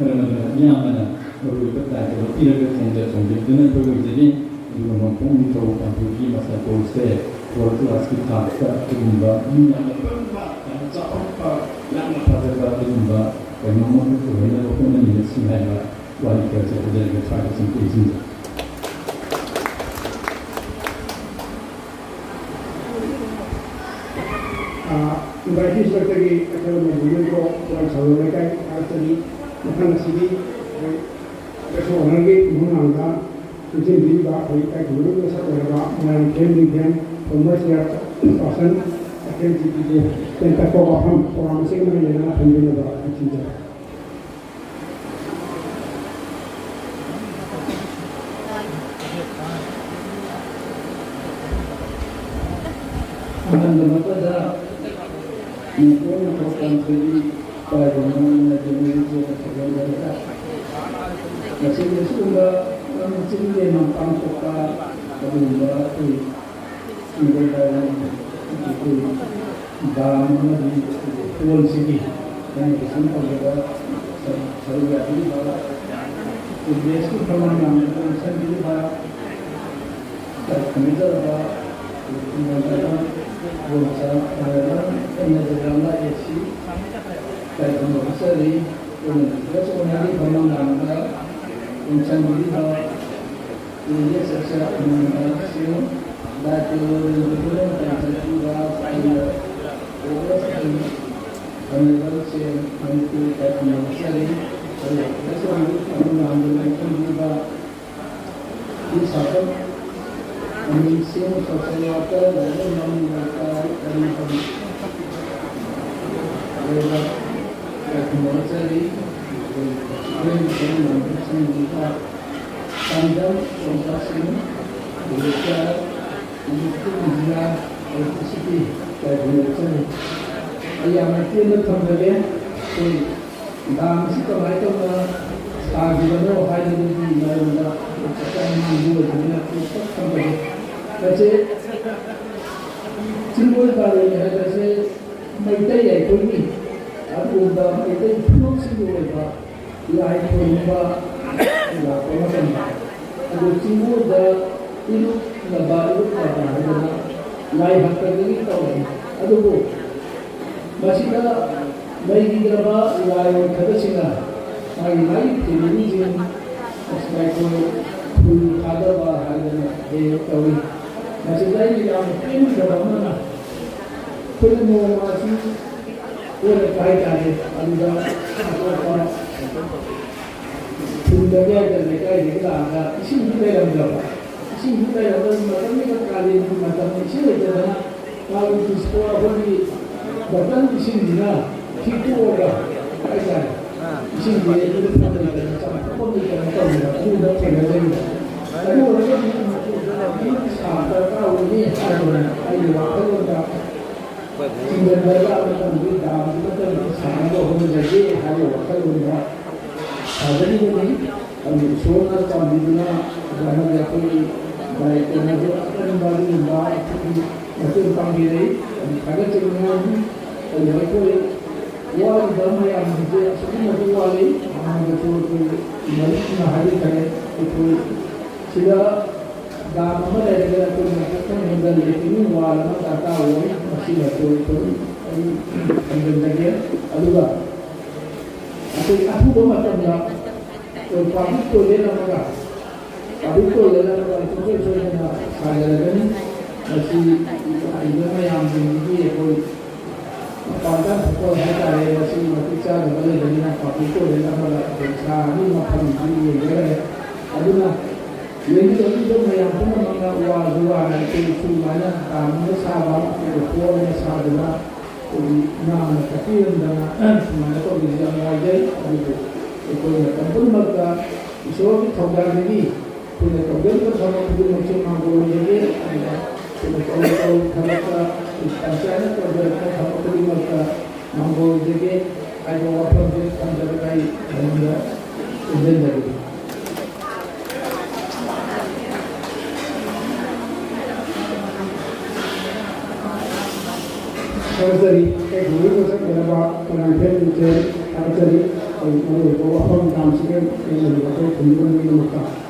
ꯃꯔꯝ ꯑꯗꯨꯅ ꯏꯌꯥꯝꯕꯅ ꯃꯔꯨꯑꯣꯏꯕ ꯗꯥꯏꯇ ꯂꯧꯕꯤꯔꯒ ꯊꯣꯡꯖ ꯊꯣꯡꯖꯤꯟꯗꯨꯅ ꯑꯩꯈꯣꯏ ꯑꯣꯏꯖꯔꯤ꯫ ꯑꯗꯨꯒ ꯃꯄꯨꯡ ꯅꯤꯡꯊꯧ ꯄꯥꯟꯊꯣꯏꯒꯤ ꯃꯁꯥꯏ ꯀꯣꯔꯁꯁꯦ ꯋꯥꯔꯜ ꯀ꯭ꯂꯥꯁꯀꯤ ꯊꯥꯛꯇ ꯑꯗꯨꯒꯨꯝꯕ ꯃꯤ ꯌꯥꯝꯅ ꯄꯨꯟꯕ, ꯌꯥꯝꯅ ꯆꯥꯎꯈꯠꯄ, ꯌꯥꯝꯅ ꯐꯖꯕ ꯑꯗꯨꯒꯨꯝꯕ ꯀꯩꯅꯣꯝꯃ ꯑꯣꯏꯍꯟꯅꯕ ꯍꯣꯠꯅꯃꯤꯟꯅꯁꯤ ꯍꯥꯏꯕ ꯋꯥꯍꯩ ꯈꯔꯁꯦ ꯍꯥꯏꯖꯔꯒ ꯁ꯭ꯋꯥꯏꯗ ꯁꯨꯝ ꯇꯦꯟꯁꯤꯟꯖꯔꯦ꯫ ꯏꯟꯚꯥꯏꯇꯤꯁ ꯂꯣꯏꯇꯒꯤ ꯑꯩꯈꯣꯏ ꯃꯅꯤꯄꯨꯔ ꯋꯥꯏ ꯁꯥꯂꯣꯝ ꯂꯩꯀꯥꯏ ꯍꯥꯏꯔꯛꯄꯅꯤ꯫ ꯃꯊꯪ ꯑꯁꯤꯗꯤ ꯑꯩꯈꯣꯏ ꯒꯦꯁ ꯑꯣꯅꯔꯒꯤ ꯏꯃꯨꯡ ꯃꯥꯡꯗ ꯆꯪꯁꯤꯟꯕꯤꯔꯤꯕ ꯑꯩꯈꯣꯏ ꯏꯀꯥꯏ ꯈꯨꯝꯅꯕꯒꯤ ꯃꯁꯛ ꯑꯣꯏꯔꯕ ꯃꯣꯏꯔꯥꯡꯊꯦꯝ ꯅꯤꯡꯊꯦꯝ, ꯐꯣꯔꯃꯔ ꯆꯤꯌꯔ ꯄꯥꯔꯁꯟ, ꯑꯦꯐ ꯑꯦꯝ ꯁꯤ ꯄꯤꯕꯨ ꯇꯦꯟꯇꯛꯄ ꯋꯥꯐꯝ ꯄ꯭ꯔꯣꯒ꯭ꯔꯥꯝ ꯑꯁꯤꯒ ꯃꯔꯤ ꯂꯩꯅꯅ ꯊꯝꯕꯤꯅꯕ ꯅꯤꯡꯁꯤꯡꯖꯔꯤ꯫ ꯈꯪꯗꯕ ꯃꯇꯝꯗ ꯅꯤꯡꯊꯧ ꯅꯤꯡꯊꯧ ꯄꯥꯟꯊꯣꯏꯕꯤ ꯄꯥꯏꯕ ꯃꯑꯣꯡꯗ ꯃꯁꯤꯒꯤ ꯑꯁꯤꯒꯨꯝꯕ ꯆꯤꯡꯗꯦ ꯃꯄꯥꯡ ꯊꯣꯛꯄ ꯑꯗꯨꯒꯨꯝꯕ ꯑꯩꯈꯣꯏ ꯆꯤꯡꯗꯦ ꯑꯩꯈꯣꯏ ꯗꯥꯝ ꯑꯃꯗꯤ ꯍꯣꯜꯁꯤꯒꯤ ꯑꯩꯅ ꯁꯨꯝ ꯇꯧꯖꯕ ꯁꯔꯨꯛ ꯌꯥꯕꯤꯔꯤꯕ ꯆꯤꯐ ꯒꯦꯁꯀꯤ ꯐꯝꯐꯝ ꯂꯥꯡꯕꯗ ꯆꯪꯕꯤꯔꯤꯕ ꯈꯪꯖꯔꯕ ꯈꯨꯡꯒꯪꯗ ꯈꯨꯗꯣꯡꯆꯥꯕ ꯐꯪꯂꯕ ꯑꯩꯅ ꯖꯒꯥ ꯑꯃ ꯑꯦ ꯁꯤ ꯀꯔꯤꯒꯨꯝꯕ ꯎꯠꯆꯔꯤ꯫ ꯑꯩꯈꯣꯏꯅ ꯖꯒꯥ ꯆꯠꯅꯔꯤꯕ ꯃꯃꯥꯡꯗ ꯈꯣꯡꯆꯪꯕꯤꯔꯤꯕ ꯇꯨꯔꯤꯁ ꯑꯁꯤꯅ ꯈꯨꯡꯒꯪꯗꯁꯤꯡ ꯂꯥꯏ ꯇꯤꯜ ꯂꯣꯏꯔꯕ ꯃꯇꯝꯗ ꯄꯤꯕ ꯑꯩꯅ ꯑꯣꯒꯁ ꯑꯩ ꯐꯪꯂꯤꯕ ꯁꯦꯜ ꯃꯅꯤꯄꯨꯔ ꯀꯔꯤꯒꯨꯝꯕ ꯎꯠꯆꯔꯤ꯫ ꯑꯗꯨꯒ ꯖꯒꯥ ꯆꯠꯅꯔꯤꯕ ꯃꯃꯥꯡꯗ ꯈꯪꯕꯤꯕ ꯏꯁꯥꯗ ꯑꯃꯤꯁꯤꯡ ꯁꯣꯁꯦꯜ ꯋꯥꯀꯔ ꯂꯥꯏꯔꯤꯛ ꯃꯃꯤꯡ ꯂꯩꯇ ꯀꯔꯤ ꯀꯔꯤ ꯂꯩꯕ ꯂꯩꯈꯨꯝꯕ ꯆꯠꯂꯤ꯫ ꯑꯩꯈꯣꯏ ꯁꯪꯒꯤꯀꯥ ꯄꯥꯟꯗꯝ ꯇꯣꯝꯕꯁꯤꯡ ꯂꯩꯇ ꯏꯟꯗꯤꯌꯥ ꯑꯦꯂꯦꯛꯇ꯭ꯔꯤꯁꯤꯇꯤ ꯂꯩꯈꯨꯝꯕ ꯆꯠꯂꯤ꯫ ꯑꯩ ꯌꯥꯝꯅ ꯇꯦꯟꯅ ꯊꯝꯖꯒꯦ꯫ ꯑꯩꯈꯣꯏ ꯗꯥꯝꯁꯤ ꯀꯃꯥꯏꯅ ꯇꯧꯅ ꯁꯥꯈꯤꯕꯅꯣ ꯍꯥꯏꯕꯗꯨꯒꯤ ꯃꯔꯝꯗ ꯆꯞ ꯆꯥꯅ ꯉꯥꯡꯕ ꯑꯣꯏꯕꯅꯤꯅ ꯄꯨꯂꯞ ꯊꯝꯕꯁꯦ꯫ ꯃꯁꯤ ꯆꯤꯡꯗꯣꯟ ꯄꯥꯔꯣꯏ ꯍꯥꯏꯕꯁꯦ ꯃꯩꯇꯩ ꯑꯩꯈꯣꯏꯒꯤ ꯑꯗꯨꯒꯨꯝꯕ ꯃꯩꯇꯩ ꯐꯨꯔꯨꯞꯁꯤꯡꯒꯤ ꯑꯣꯏꯕ ꯂꯥꯏ ꯈꯨꯔꯨꯝꯕ ꯂꯥꯛꯄ ꯃꯇꯝꯗ ꯑꯗꯨ ꯆꯤꯡꯗꯣꯟꯗ ꯏꯔꯨꯞꯅꯕ ꯏꯔꯨꯞꯅꯕ ꯍꯥꯏꯗꯅ ꯂꯥꯏ ꯍꯥꯛꯇꯛꯇꯒꯤ ꯇꯧꯔꯛꯏ꯫ ꯑꯗꯨꯕꯨ ꯃꯁꯤꯗ ꯂꯩꯈꯤꯗ꯭ꯔꯕ ꯂꯥꯏ ꯑꯣꯏꯈ꯭ꯔꯕꯁꯤꯡꯅ ꯃꯥꯒꯤ ꯃꯥꯒꯤ ꯐꯦꯃꯤꯂꯤꯁꯤꯡ ꯑꯁ ꯑꯩꯈꯣꯏ ꯐꯨꯜ ꯊꯥꯗꯕ ꯍꯥꯏꯗꯅ ꯍꯦꯛ ꯍꯦꯛ ꯇꯧꯏ꯫ ꯃꯁꯤꯗ ꯑꯩꯅ ꯌꯥꯝꯅ ꯄꯦꯟꯈꯤꯗꯕ ꯑꯃꯅ ꯑꯩꯈꯣꯏꯅ ꯅꯣꯡꯃ ꯑꯁꯤ ꯀꯣꯏꯔꯛꯄ ꯍꯥꯏꯇꯥꯔꯦ꯫ ꯑꯗꯨꯗ ꯑꯇꯣꯞꯄ ꯈꯨꯟꯗꯒꯤ ꯍꯥꯏꯇꯥꯔꯦ, ꯂꯩꯀꯥꯏꯗꯒꯤ ꯂꯥꯛꯑꯒ ꯏꯁꯤꯡꯁꯨ ꯂꯩꯔꯝꯗꯕ, ꯏꯁꯤꯡꯁꯨ ꯂꯩꯔꯝꯗꯕ ꯃꯇꯝꯗꯨꯗ ꯀꯥꯂꯦꯟꯒꯤ ꯃꯇꯝꯗ ꯏꯁꯤꯡ ꯂꯩꯇꯗꯅ ꯃꯥꯒꯤ ꯗꯤꯁꯄꯣ ꯑꯩꯈꯣꯏꯒꯤ ꯕꯣꯇꯜ ꯏꯁꯤꯡꯁꯤꯅ ꯈꯤꯛꯇꯣꯛꯑꯒ ꯍꯥꯏꯇꯥꯔꯦ, ꯏꯁꯤꯡꯁꯦ ꯂꯨꯞꯐꯝ ꯂꯩꯇꯅ ꯆꯥꯝꯊꯣꯛꯐꯝ ꯂꯩꯇꯅ ꯇꯧꯕꯗ ꯑꯗꯨꯗ ꯊꯦꯡꯅꯖꯩꯕ꯫ ꯑꯗꯨ ꯑꯣꯏꯔꯒꯗꯤ ꯗꯔꯀꯥꯔ ꯑꯣꯏꯅꯤ ꯍꯥꯏꯕꯅ ꯑꯩꯒꯤ ꯋꯥꯈꯜꯂꯣꯟꯗ ꯆꯤꯡꯁꯤꯟꯕ ꯂꯥꯛꯄ ꯃꯇꯝꯗ ꯗꯥꯝꯗꯨ ꯅꯠꯇꯅ ꯁꯥꯟꯅꯕ ꯍꯣꯠꯅꯖꯒꯦ ꯍꯥꯏꯕ ꯋꯥꯈꯜꯂꯣꯟꯗ ꯁꯥꯖꯔꯤꯕꯅꯤ꯫ ꯑꯗꯨ ꯏꯁꯣꯔꯅ ꯆꯥꯟꯕꯤꯗꯨꯅ ꯑꯣꯖꯥꯅ ꯑꯩꯈꯣꯏꯒꯤ ꯂꯥꯏ ꯀꯩꯅꯣꯁꯨ ꯑꯀꯟꯕ ꯑꯗꯨꯒꯨꯝꯕ ꯑꯩꯈꯣꯏꯒꯤ ꯃꯇꯦꯡ ꯄꯥꯡꯕꯤꯔꯛꯏ꯫ ꯑꯗꯨ ꯊꯥꯒꯠꯆꯅꯤꯡꯉꯥꯏꯅꯤ꯫ ꯑꯗꯨ ꯑꯩꯈꯣꯏ ꯋꯥꯔꯤꯕ ꯃꯌꯥꯝꯁꯤꯡꯁꯦ ꯑꯁꯨꯛꯀꯤ ꯃꯇꯤꯛ ꯋꯥꯠꯂꯤ꯫ ꯑꯍꯥꯟꯕꯗꯁꯨ ꯑꯩꯈꯣꯏ ꯃꯔꯨꯞꯅ ꯍꯥꯏꯕꯤꯈ꯭ꯔꯦ꯫ ꯑꯩꯈꯣꯏ ꯁꯤꯗ ꯗꯥꯝ ꯑꯃ ꯂꯩꯔꯒ ꯑꯩꯈꯣꯏ ꯃꯊꯛꯇ ꯍꯦꯟꯒꯠꯂꯛꯏ꯫ ꯋꯥꯜ ꯑꯃ ꯗꯔꯀꯥꯔ ꯑꯣꯏ꯫ ꯃꯁꯤꯃꯁꯨ ꯑꯩꯈꯣꯏ ꯑꯩ ꯊꯝꯖꯤꯟꯖꯒꯦ꯫ ꯑꯗꯨꯒ ꯑꯩꯈꯣꯏ ꯑꯊꯨꯕ ꯃꯇꯝꯗ ꯑꯩꯈꯣꯏ ꯄꯥꯕ꯭ꯂꯤꯛ ꯇꯣꯏꯂꯦꯠ ꯑꯃꯒ, ꯄꯥꯕ꯭ꯂꯤꯛ ꯇꯣꯏꯂꯦꯠ ꯑꯃꯒ ꯁꯨꯡꯁꯣꯏ ꯁꯣꯏꯗꯅ ꯁꯥꯖꯔꯒꯅꯤ꯫ ꯃꯁꯤ ꯂꯥꯛꯏꯕ ꯃꯌꯥꯝꯁꯤꯡꯁꯤꯒꯤ ꯑꯩꯈꯣꯏ ꯃꯄꯥꯟꯗ ꯍꯣꯇꯦꯜ ꯍꯥꯏꯇꯥꯔꯦ, ꯃꯁꯤ ꯃꯇꯤꯛ ꯆꯥꯗꯕ ꯂꯩꯕꯅꯤꯅ ꯄꯥꯕ꯭ꯂꯤꯛ ꯇꯣꯏꯂꯦꯠ ꯑꯃꯒ ꯑꯩꯈꯣꯏ ꯁꯥ ꯑꯅꯤ ꯃꯐꯝꯁꯤ ꯌꯦꯡꯖꯒꯅꯤ꯫ ꯑꯗꯨꯅ ꯌꯦꯡꯕꯤꯔꯛꯂꯤꯕ ꯃꯌꯥꯝ ꯄꯨꯝꯅꯃꯛꯅ ꯋꯥꯁꯨ ꯋꯥꯅ ꯑꯩꯈꯣꯏ ꯁꯨꯃꯥꯏꯅ ꯗꯥꯝ ꯑꯃ ꯁꯥꯕ, ꯑꯩꯈꯣꯏ ꯍꯣꯜ ꯑꯃ ꯁꯥꯗꯨꯅ ꯑꯩꯈꯣꯏꯒꯤ ꯏꯃꯥꯅ ꯀꯠꯄꯤꯔꯝꯗꯅ ꯁꯨꯃꯥꯏꯅ ꯇꯧꯕꯤꯁꯤ ꯌꯥꯝ ꯅꯨꯡꯉꯥꯏꯖꯩ꯫ ꯑꯗꯨꯕꯨ ꯑꯩꯈꯣꯏ ꯃꯇꯝ ꯄꯨꯝꯅꯃꯛꯇ ꯏꯁꯣꯔꯒꯤ ꯊꯧꯖꯥꯜꯗꯒꯤ ꯑꯩꯈꯣꯏꯅ ꯇꯧꯖꯔꯤꯕ ꯊꯕꯛ ꯈꯨꯗꯤꯡꯃꯛꯁꯦ ꯃꯥꯡꯒꯣꯜ ꯑꯣꯏꯖꯒꯦ꯫ ꯑꯗꯨꯒ ꯑꯩꯈꯣꯏꯅ ꯇꯧꯔ ꯇꯧꯔꯤꯕ ꯊꯕꯛꯇ, ꯑꯩꯈꯣꯏ ꯄꯟꯆꯥꯌꯠꯅ ꯇꯧꯖꯔꯛꯄ ꯊꯕꯛ ꯈꯨꯗꯤꯡꯃꯛꯇ ꯃꯥꯡꯒꯣꯜ ꯑꯣꯏꯖꯒꯦ ꯍꯥꯏꯕ ꯋꯥꯐꯝꯁꯦ ꯊꯝꯖꯔꯒ ꯑꯩ ꯃꯌꯥꯝꯗ ꯆꯦꯟꯖꯟꯖꯔꯒꯦ꯫ ꯊꯥꯒꯠꯆꯔꯤ꯫ ꯑꯩꯈꯣꯏ ꯃꯁꯛ ꯑꯣꯏꯔꯕ ꯀꯪꯂꯥ ꯏꯐꯦꯟ ꯃꯤꯡꯁꯦꯜ ꯊꯥꯒꯠꯆꯔꯤ꯫ ꯑꯩꯈꯣꯏ ꯃꯔꯨꯑꯣꯏꯕ ꯋꯥꯐꯝ ꯃꯌꯥꯝꯁꯤꯒ ꯂꯣꯏꯅꯅ ꯑꯩꯈꯣꯏ ꯈꯨꯟꯒꯤ ꯃꯤꯒꯤꯗꯃꯛꯇ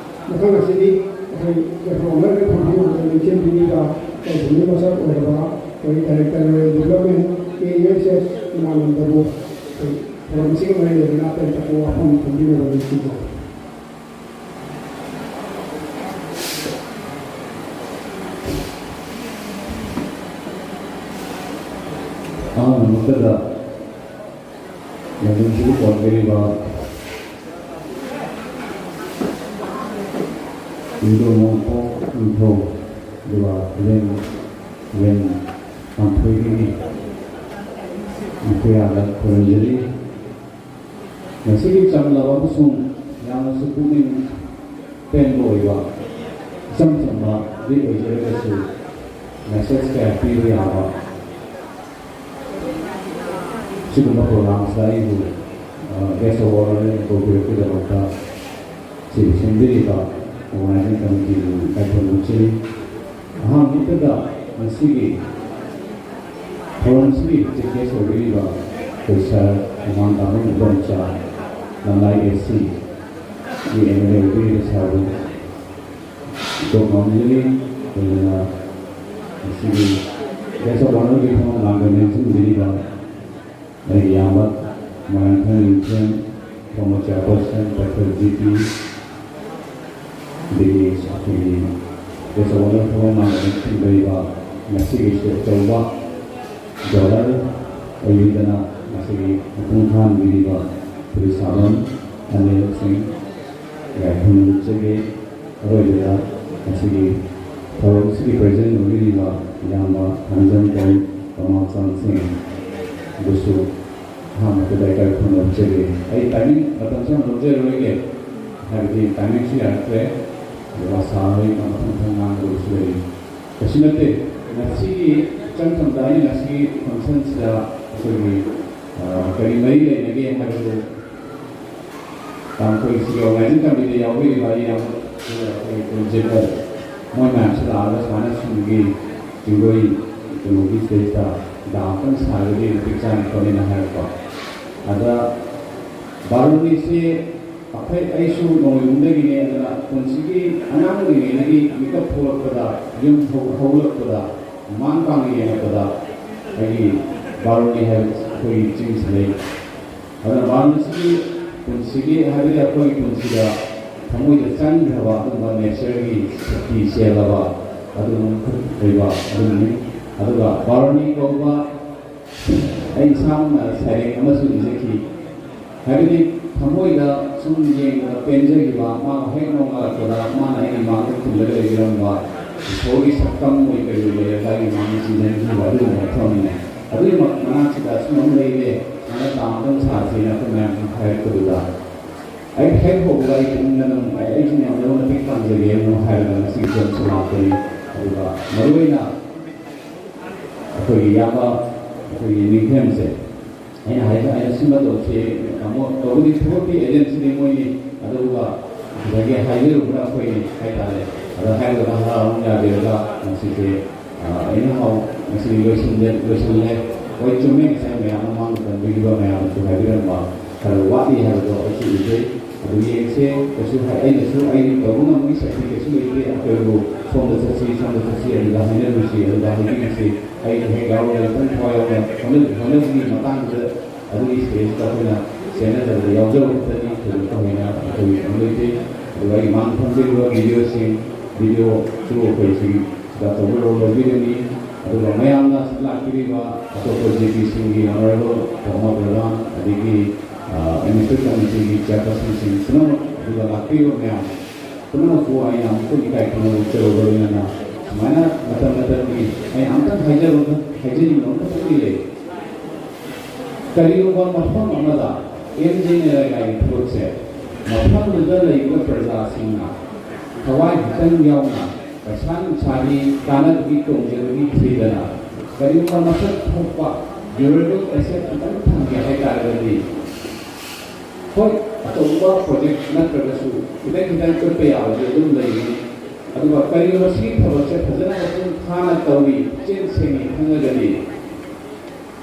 ꯃꯊꯪ ꯑꯁꯤꯗꯤ ꯑꯩꯈꯣꯏ ꯄ꯭ꯔꯣꯒ꯭ꯔꯥꯝꯒꯤ ꯊꯧꯔꯝ ꯑꯗꯨ ꯂꯦꯡꯁꯤꯟꯕꯤꯔꯤꯕ ꯑꯩꯈꯣꯏ ꯈꯨꯟꯒꯤ ꯃꯁꯛ ꯑꯣꯏꯔꯕ ꯑꯩꯈꯣꯏ ꯗꯥꯏꯔꯦꯛꯇꯔ ꯔꯨꯔꯦꯜ ꯗꯤꯕ꯭ꯂꯞꯃꯦꯟ, ꯀꯦ ꯌꯨ ꯑꯦꯁ ꯑꯦꯁ, ꯏꯃꯥꯅꯟꯗꯕꯨ ꯑꯩꯈꯣꯏ ꯊꯧꯔꯝ ꯑꯁꯤꯒ ꯃꯔꯤ ꯂꯩꯅꯅ ꯑꯇꯩ ꯑꯇꯣꯞꯄ ꯋꯥꯐꯝ ꯊꯝꯕꯤꯅꯕ ꯅꯤꯡꯁꯤꯡꯖꯔꯤ꯫ ꯑꯍꯥꯟꯕꯃꯛꯇꯗ ꯂꯝꯗꯝꯁꯤꯕꯨ ꯄꯥꯟꯕꯤꯔꯤꯕ ꯏꯕꯨꯙꯧ ꯅꯣꯡꯄꯣꯛ ꯅꯤꯡꯊꯧ ꯑꯗꯨꯒ ꯏꯔꯦꯟ ꯏꯔꯦꯟ ꯄꯥꯟꯊꯣꯏꯕꯤꯒꯤ ꯃꯈꯣꯏ ꯑꯥꯗ ꯈꯨꯔꯨꯝꯖꯔꯤ꯫ ꯉꯁꯤꯒꯤ ꯆꯝꯂꯕ ꯑꯃꯁꯨꯡ ꯌꯥꯝꯅꯁꯨ ꯄꯨꯛꯅꯤꯡ ꯄꯦꯟꯕ ꯑꯣꯏꯕ ꯏꯆꯝ ꯆꯝꯕ ꯑꯗꯨ ꯑꯣꯏꯖꯔꯒꯁꯨ ꯃꯦꯁꯦꯖ ꯀꯌꯥ ꯄꯤꯕ ꯌꯥꯕ ꯁꯤꯒꯨꯝꯕ ꯄ꯭ꯔꯣꯒ꯭ꯔꯥꯝꯁꯤꯗ ꯑꯩꯕꯨ ꯒꯦꯁ ꯑꯣꯐ ꯑꯣꯅꯔ ꯑꯣꯏꯅ ꯀꯧꯕꯤꯔꯛꯄꯒꯤꯗꯃꯛꯇ ꯁꯤꯒꯤ ꯁꯦꯝꯕꯤꯔꯤꯕ ꯑꯣꯔꯒꯅꯥꯏꯖꯤꯡ ꯀꯃꯤꯇꯤꯕꯨ ꯏꯀꯥꯏ ꯈꯨꯝꯅꯕ ꯎꯠꯆꯔꯤ꯫ ꯑꯍꯥꯟꯕꯃꯛꯇꯗ ꯉꯁꯤꯒꯤ ꯊꯧꯔꯝꯁꯤꯒꯤ ꯆꯤꯐ ꯒꯦꯁ ꯑꯣꯏꯕꯤꯔꯤꯕ ꯑꯩꯈꯣꯏ ꯁꯥꯔ ꯍꯨꯃꯥꯡ ꯇꯥꯕ ꯏꯕꯣꯝꯆꯥ, ꯂꯝꯂꯥꯏ ꯑꯦ ꯁꯤ ꯒꯤ ꯑꯦꯝ ꯑꯦꯜ ꯑꯦ ꯑꯣꯏꯕꯤꯔꯤꯕ ꯁꯥꯔꯕꯨ ꯏꯀꯣꯛ ꯅꯣꯝꯖꯔꯤ꯫ ꯂꯣꯏꯅꯅ ꯉꯁꯤꯒꯤ ꯒꯦꯁ ꯑꯣꯐ ꯑꯣꯅꯔꯒꯤ ꯊꯧꯔꯝ ꯂꯥꯡꯕ ꯂꯦꯡꯁꯤꯟꯕꯤꯔꯤꯕ ꯑꯩꯒꯤ ꯏꯌꯥꯝꯕ Moirangthem Ningthem, former chairperson, doctor G P, ꯑꯗꯒꯤ ꯑꯩꯈꯣꯏꯒꯤ ꯒꯦꯁ ꯑꯣꯐ ꯑꯣꯅꯔ ꯊꯧꯔꯝ ꯂꯥꯡꯕ ꯂꯦꯡꯁꯤꯟꯕꯤꯔꯤꯕ ꯉꯁꯤꯒꯤ ꯆꯦꯐ ꯑꯆꯧꯕ ꯗꯣꯂꯔ ꯑꯣꯏꯕꯤꯗꯅ ꯉꯁꯤꯒꯤ ꯃꯄꯨꯡ ꯐꯥꯍꯟꯕꯤꯔꯤꯕ ꯄꯨꯂꯤꯁ ꯁꯥꯕꯝ ꯑꯅꯤꯜ ꯁꯤꯡ ꯌꯥꯏꯐꯅ ꯎꯠꯆꯒꯦ꯫ ꯑꯔꯣꯏꯕꯗ ꯉꯁꯤꯒꯤ ꯊꯧꯔꯝꯁꯤꯒꯤ ꯄ꯭ꯔꯦꯖꯦꯟ ꯑꯣꯏꯕꯤꯔꯤꯕ ꯏꯌꯥꯝꯕ ꯊꯥꯡꯖꯝ ꯀꯧ ꯀꯃꯥꯜꯆꯥꯟ ꯁꯤꯡ ꯑꯗꯨꯁꯨ ꯑꯍꯥꯟꯕꯗ ꯏꯀꯥꯏ ꯈꯨꯝꯅꯕ ꯎꯠꯆꯒꯦ꯫ ꯑꯩ ꯇꯥꯏꯃꯤꯡ ꯃꯇꯝꯁꯨ ꯌꯥꯝ ꯂꯧꯖꯔꯔꯣꯏꯒꯦ, ꯍꯥꯏꯕꯗꯤ ꯇꯥꯏꯃꯤꯡꯁꯨ ꯌꯥꯔꯛꯇ꯭ꯔꯦ꯫ ꯑꯗꯨꯒ ꯁꯥꯔ ꯍꯣꯏ ꯃꯊꯪ ꯃꯊꯪ ꯉꯥꯡꯒꯗꯕꯁꯨ ꯂꯩꯔꯤ꯫ ꯀꯩꯁꯨ ꯅꯠꯇꯦ, ꯉꯁꯤꯒꯤ ꯏꯆꯝ ꯆꯝꯕ ꯑꯩꯅ ꯉꯁꯤꯒꯤ ꯐꯪꯁꯟꯁꯤꯗ ꯑꯩꯈꯣꯏꯒꯤ, ꯑ, ꯀꯔꯤ ꯃꯔꯤ ꯂꯩꯅꯒꯦ ꯍꯥꯏꯕꯗꯨ ꯇꯥꯡꯈꯨꯜ ꯁꯤꯒꯤ ꯑꯣꯔꯒꯅꯥꯏꯖꯤꯡ ꯀꯃꯤꯇꯤꯗ ꯌꯥꯎꯕꯤꯔꯤꯕ ꯑꯩ ꯌꯥꯝ, ꯑꯩꯈꯣꯏ ꯄ꯭ꯔꯤꯟꯁꯤꯄꯜ, ꯃꯣꯏ ꯃꯌꯥꯝꯁꯤ ꯂꯥꯛꯑꯒ ꯁꯨꯃꯥꯏꯅ ꯁꯨꯝꯒꯤ ꯆꯤꯡꯒꯣꯏ ꯀꯩꯅꯣꯒꯤ ꯁꯤꯗꯩꯁꯤꯗ ꯗꯥꯝ ꯑꯃꯇꯪ ꯁꯥꯔꯒꯗꯤ ꯃꯇꯤꯛ ꯆꯥꯅꯤ ꯈꯣꯠꯅꯤꯅ ꯍꯥꯏꯔꯛꯄ꯫ ꯑꯗ ꯕꯥꯔꯨꯅꯤꯁꯤ ꯑꯩꯈꯣꯏ, ꯑꯩꯁꯨ ꯅꯣꯡꯃꯩꯕꯨꯡꯗꯒꯤꯅꯦ, ꯑꯗꯨꯅ ꯄꯨꯟꯁꯤꯒꯤ ꯑꯉꯥꯡ ꯑꯣꯏꯔꯤꯉꯩꯗꯒꯤ ꯃꯤꯀꯞ ꯊꯣꯛꯂꯛꯄꯗ, ꯌꯨꯝ ꯍꯧ-, ꯍꯧꯒꯠꯂꯛꯄꯗ, ꯃꯥꯡ ꯄꯥꯡꯅ ꯌꯦꯡꯉꯛꯄꯗ ꯑꯩꯒꯤ ꯕꯥꯔꯨꯅꯤ ꯍꯥꯏꯕ ꯑꯩꯈꯣꯏꯒꯤ ꯆꯤꯡꯁꯤ ꯂꯩ꯫ ꯑꯗꯨꯅ ꯃꯥꯅꯁꯤꯒꯤ ꯄꯨꯟꯁꯤꯒꯤ, ꯍꯥꯏꯕꯗꯤ ꯑꯩꯈꯣꯏꯒꯤ ꯄꯨꯟꯁꯤꯗ ꯊꯃꯣꯏꯗ ꯆꯪꯈ꯭ꯔꯕ ꯑꯗꯨꯒꯨꯝꯕ ꯅꯦꯆꯔꯒꯤ ꯁꯛꯇꯤ ꯆꯦꯜꯂꯕ ꯑꯗꯨꯒꯨꯝꯕ ꯑꯣꯏꯕ ꯑꯗꯨꯅꯤ꯫ ꯑꯗꯨꯒ ꯕꯥꯔꯨꯅꯤ ꯀꯧꯕ ꯑꯩ ꯏꯁꯥꯃꯛꯅ ꯁꯩꯔꯦꯡ ꯑꯃꯁꯨ ꯏꯖꯈꯤ꯫ ꯍꯥꯏꯕꯗꯤ ꯊꯃꯣꯏꯗ ꯁꯨꯝ ꯌꯦꯡꯕꯗ ꯄꯦꯟꯖꯈꯤꯕ, ꯃꯥ ꯍꯦꯛ ꯅꯣꯡꯉꯥꯜꯂꯛꯄꯗ ꯃꯥꯅ ꯑꯩꯒꯤ ꯃꯥꯡꯗ ꯈꯤꯜꯂꯒ ꯂꯩꯕꯤꯔꯝꯕ ꯏꯁꯣꯔꯒꯤ ꯁꯛꯇꯝ ꯑꯣꯏ ꯀꯔꯤ ꯑꯣꯏ ꯂꯩꯔꯒ ꯑꯩꯒꯤ ꯃꯥꯡꯗ ꯆꯤꯟꯁꯤꯟꯈꯤꯕ ꯑꯗꯨꯒꯨꯝꯕ ꯃꯐꯝꯅꯤ꯫ ꯑꯗꯨꯒꯤ ꯃ-, ꯃꯅꯥꯛꯁꯤꯗ ꯑꯁꯨꯝꯕ ꯑꯃ ꯂꯩꯔꯦ, ꯁꯨꯃꯥꯏꯅ ꯇꯥꯎꯟꯗ ꯑꯃ ꯁꯥꯁꯦꯅ ꯑꯩꯈꯣꯏ ꯃꯌꯥꯝ ꯁꯨꯝ ꯍꯥꯏꯔꯛꯄꯗꯨꯗ ꯑꯩ ꯍꯦꯛ ꯍꯧꯕꯗ ꯑꯩ ꯄꯨꯛꯅꯤꯡꯗ ꯑꯗꯨꯝ ꯑꯩ ꯑꯩꯁꯨ ꯌꯥꯝꯅ ꯃꯇꯦꯡ ꯄꯥꯡꯖꯒꯦ ꯑꯃꯨꯛ ꯍꯥꯏꯔꯒ ꯉꯁꯤꯒꯤ ꯁꯣꯝꯁꯨ ꯂꯥꯛꯄꯅꯤ꯫ ꯑꯗꯨꯒ ꯃꯔꯨꯑꯣꯏꯅ ꯑꯩꯈꯣꯏꯒꯤ ꯏꯌꯥꯝꯕ ꯑꯩꯈꯣꯏꯒꯤ ꯅꯤꯡꯊꯦꯝꯁꯦ ꯑꯩꯅ ꯍꯥꯏ ꯑꯩꯅ ꯁꯤꯃ ꯇꯧꯁꯤ꯫ ꯑꯃꯨꯛ ꯇꯧꯕꯗꯤ ꯊꯕꯛꯇꯤ ꯑꯦꯖꯦꯟꯁꯤꯗꯤ ꯃꯣꯏꯅꯤ꯫ ꯑꯗꯨꯒ ꯉꯁꯥꯏꯒꯤ ꯍꯥꯏꯖꯔꯨꯕꯅ ꯑꯩꯈꯣꯏꯅꯤ ꯍꯥꯏꯇꯥꯔꯦ꯫ ꯑꯗ ꯍꯥꯏꯔꯒ ꯍꯔꯥꯎ ꯌꯥꯕꯤꯔꯒ ꯉꯁꯤꯁꯦ ꯑꯩꯅ ꯍꯥꯎ ꯉꯁꯤ ꯂꯣꯏꯁꯤꯟꯖ ꯂꯣꯏꯁꯤꯜꯂꯦ꯫ ꯍꯣꯏ, ꯆꯨꯝꯃꯦ, ꯉꯁꯥꯏ ꯃꯌꯥꯝ ꯃꯃꯥꯡꯗ ꯇꯝꯕꯤꯈꯤꯕ ꯃꯌꯥꯝꯅꯁꯨ ꯍꯥꯏꯕꯤꯔꯝꯕ ꯈꯔ ꯋꯥꯠꯂꯤ ꯍꯥꯏꯕꯗꯣ ꯑꯩꯁꯨ ꯎꯖꯩ꯫ ꯑꯗꯨ ꯌꯦꯡꯁꯦ꯫ ꯀꯩꯁꯨ ꯍꯥꯏ ꯑꯩꯅꯁꯨ ꯑꯩ ꯇꯧꯕ ꯉꯝꯕꯒꯤ ꯁꯛꯇꯤ ꯀꯩꯁꯨ ꯂꯩꯇꯦ꯫ ꯑꯩꯈꯣꯏꯕꯨ ꯁꯣꯝꯗ ꯆꯠꯁꯤ, ꯁꯣꯝꯗ ꯆꯠꯁꯤ, ꯑꯗꯨꯗ ꯍꯥꯏꯅꯔꯨꯁꯤ, ꯑꯗꯨꯗ ꯍꯥꯏꯕꯤꯔꯤꯁꯤ꯫ ꯑꯩ ꯍꯦꯛ ꯌꯥꯎꯔꯒ ꯈꯤꯇꯪ ꯊꯋꯥꯏ ꯌꯥꯎꯅ ꯍꯣꯠꯅ- ꯍꯣꯠꯅꯕꯒꯤ ꯃꯇꯥꯡꯗꯨꯗ ꯑꯗꯨꯒꯤ ꯁ꯭ꯇꯦꯖꯇ ꯑꯩꯈꯣꯏꯅ ꯆꯦꯟꯅꯗꯕꯗ ꯌꯥꯎꯖꯕ ꯈꯛꯇꯅꯤ꯫ ꯊꯣꯏꯗꯣꯛꯄ ꯍꯦꯟꯅ ꯑꯩꯈꯣꯏ ꯀꯩꯅꯣ ꯂꯩꯇꯦ꯫ ꯑꯗꯨꯒ ꯑꯩꯒꯤ ꯃꯥꯡꯗ ꯊꯝꯖꯔꯤꯕ ꯚꯤꯗꯤꯑꯣꯁꯤꯡ, ꯚꯤꯗꯤꯑꯣꯁꯨ ꯑꯩꯈꯣꯏꯁꯤꯡ ꯁꯤꯗ ꯑꯆꯧꯕ ꯔꯣꯜ ꯂꯧꯕꯤꯔꯅꯤ꯫ ꯑꯗꯨꯒ ꯃꯌꯥꯝꯅ ꯂꯥꯛꯄꯤꯔꯤꯕ ꯑꯇꯣꯞꯄ ꯖꯦ ꯄꯤꯁꯤꯡꯒꯤ ꯑꯣꯅꯔꯦꯕꯜ ꯄ꯭ꯔꯃꯣꯗ ꯄ꯭ꯔꯙꯥꯟ, ꯑꯗꯒꯤ ꯑꯦꯗꯃꯤꯅꯤꯁꯇ꯭ꯔꯦꯇꯤꯚ ꯀꯃꯤꯇꯤꯒꯤ ꯆꯤꯌꯔꯄꯔꯁꯟꯁꯤꯡ ꯄꯨꯝꯅꯃꯛ, ꯑꯗꯨꯒ ꯂꯥꯛꯄꯤꯔꯤꯕ ꯃꯌꯥꯝ ꯄꯨꯝꯅꯃꯛꯄꯨ ꯑꯩꯅ ꯑꯃꯨꯛꯇ ꯏꯀꯥꯏ ꯈꯨꯝꯅꯕ ꯎꯠꯆꯕꯒ ꯂꯣꯏꯅꯅ ꯁꯨꯃꯥꯏꯅ ꯃꯇꯝ ꯃꯇꯝꯒꯤ ꯑꯩꯅ ꯑꯃꯨꯛꯇꯪ ꯍꯥꯏꯖꯕ ꯍꯥꯏꯖꯅꯤꯡꯕ ꯑꯃꯈꯛꯇꯪꯗꯤ ꯂꯩ꯫ ꯀꯔꯤꯒꯨꯝꯕ ꯃꯐꯝ ꯑꯃꯗ ꯑꯦꯝ ꯖꯦ ꯅꯔꯦꯒꯥꯒꯤ ꯊꯕꯛꯁꯦ ꯃꯐꯝꯗꯨꯗ ꯂꯩꯔꯤꯕ ꯄ꯭ꯔꯖꯥꯁꯤꯡꯅ ꯊꯋꯥꯏ ꯈꯤꯇꯪ ꯌꯥꯎꯅ ꯄꯩꯁꯥ ꯅꯨꯡꯁꯥꯒꯤ ꯀꯥꯟꯅꯕꯒꯤ ꯇꯣꯡꯖꯕꯒꯤ ꯊꯤꯗꯅ ꯀꯔꯤꯒꯨꯝꯕ ꯃꯁꯛ ꯊꯣꯛꯄ ꯗ꯭ꯌꯨꯔꯦꯕꯜ ꯑꯦꯁꯦꯠ ꯈꯤꯇꯪ ꯊꯝꯒꯦ ꯍꯥꯏ ꯇꯥꯔꯒꯗꯤ, ꯍꯣꯏ, ꯑꯆꯧꯕ ꯄ꯭ꯔꯣꯖꯦꯛ ꯅꯠꯇ꯭ꯔꯒꯁꯨ ꯈꯤꯇꯪ ꯈꯤꯇꯪ ꯆꯠꯄ ꯌꯥꯕꯗꯤ ꯑꯗꯨꯝ ꯂꯩꯒꯅꯤ꯫ ꯑꯗꯨꯒ ꯀꯔꯤꯒꯨꯝꯕ ꯁꯤꯒꯤ ꯊꯕꯛꯁꯦ ꯐꯖꯅ ꯃꯄꯨꯡ ꯐꯥꯅ ꯇꯧꯏ, ꯄꯨꯛꯆꯦꯜ ꯁꯦꯡꯏ ꯈꯪꯉꯒꯗꯤ,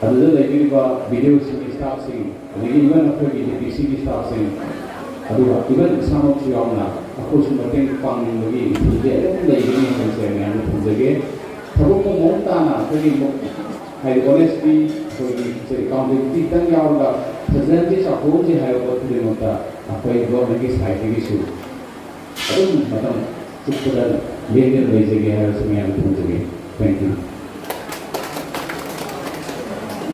ꯑꯗꯨꯗ ꯂꯩꯕꯤꯔꯤꯕ ꯕꯤ ꯗꯤ ꯑꯣꯁꯤꯡꯒꯤ ꯁ꯭ꯇꯥꯐꯁꯤꯡ, ꯑꯗꯒꯤ ꯏꯚꯟ ꯑꯩꯈꯣꯏꯒꯤ ꯗꯤ ꯄꯤ ꯁꯤꯒꯤ ꯁ꯭ꯇꯥꯐꯁꯤꯡ, ꯑꯗꯨꯒ ꯏꯚꯟ ꯏꯁꯥꯃꯛꯁꯨ ꯌꯥꯎꯅ ꯑꯩꯈꯣꯏꯁꯨ ꯃꯇꯦꯡ ꯄꯥꯡꯅꯤꯡꯕꯒꯤ ꯏꯊꯤꯜꯁꯦ ꯑꯗꯨꯝ ꯂꯩꯒꯅꯤ ꯍꯥꯏꯕꯁꯦ ꯃꯌꯥꯝꯗ ꯊꯝꯖꯒꯦ꯫ ꯊꯕꯛꯄꯨ ꯃꯑꯣꯡ ꯇꯥꯅ ꯑꯩꯈꯣꯏꯒꯤ ꯃꯨꯛ-, ꯍꯥꯏꯗꯤ ꯑꯣꯅꯦꯁꯇꯤ, ꯑꯩꯈꯣꯏꯒꯤ ꯑꯦꯀꯥꯎꯟꯇꯦꯕꯤꯂꯤꯇꯤ ꯈꯤꯇꯪ ꯌꯥꯎꯔꯒ ꯐꯖꯍꯟꯁꯤ, ꯆꯥꯎꯊꯣꯛꯍꯟꯁꯤ ꯍꯥꯏꯕ ꯄꯣꯠ ꯈꯨꯗꯤꯡꯃꯛꯇ ꯑꯩꯈꯣꯏ ꯒꯣꯔꯃꯦꯟꯒꯤ ꯁꯥꯏꯠꯇꯒꯤꯁꯨ ꯑꯗꯨꯝ ꯃꯇꯝ ꯆꯨꯞꯄꯗ ꯂꯦꯡꯗꯅ ꯂꯩꯖꯒꯦ ꯍꯥꯏꯕꯁꯤ ꯃꯌꯥꯝꯗ ꯊꯝꯖꯒꯦ꯫ Thank you꯫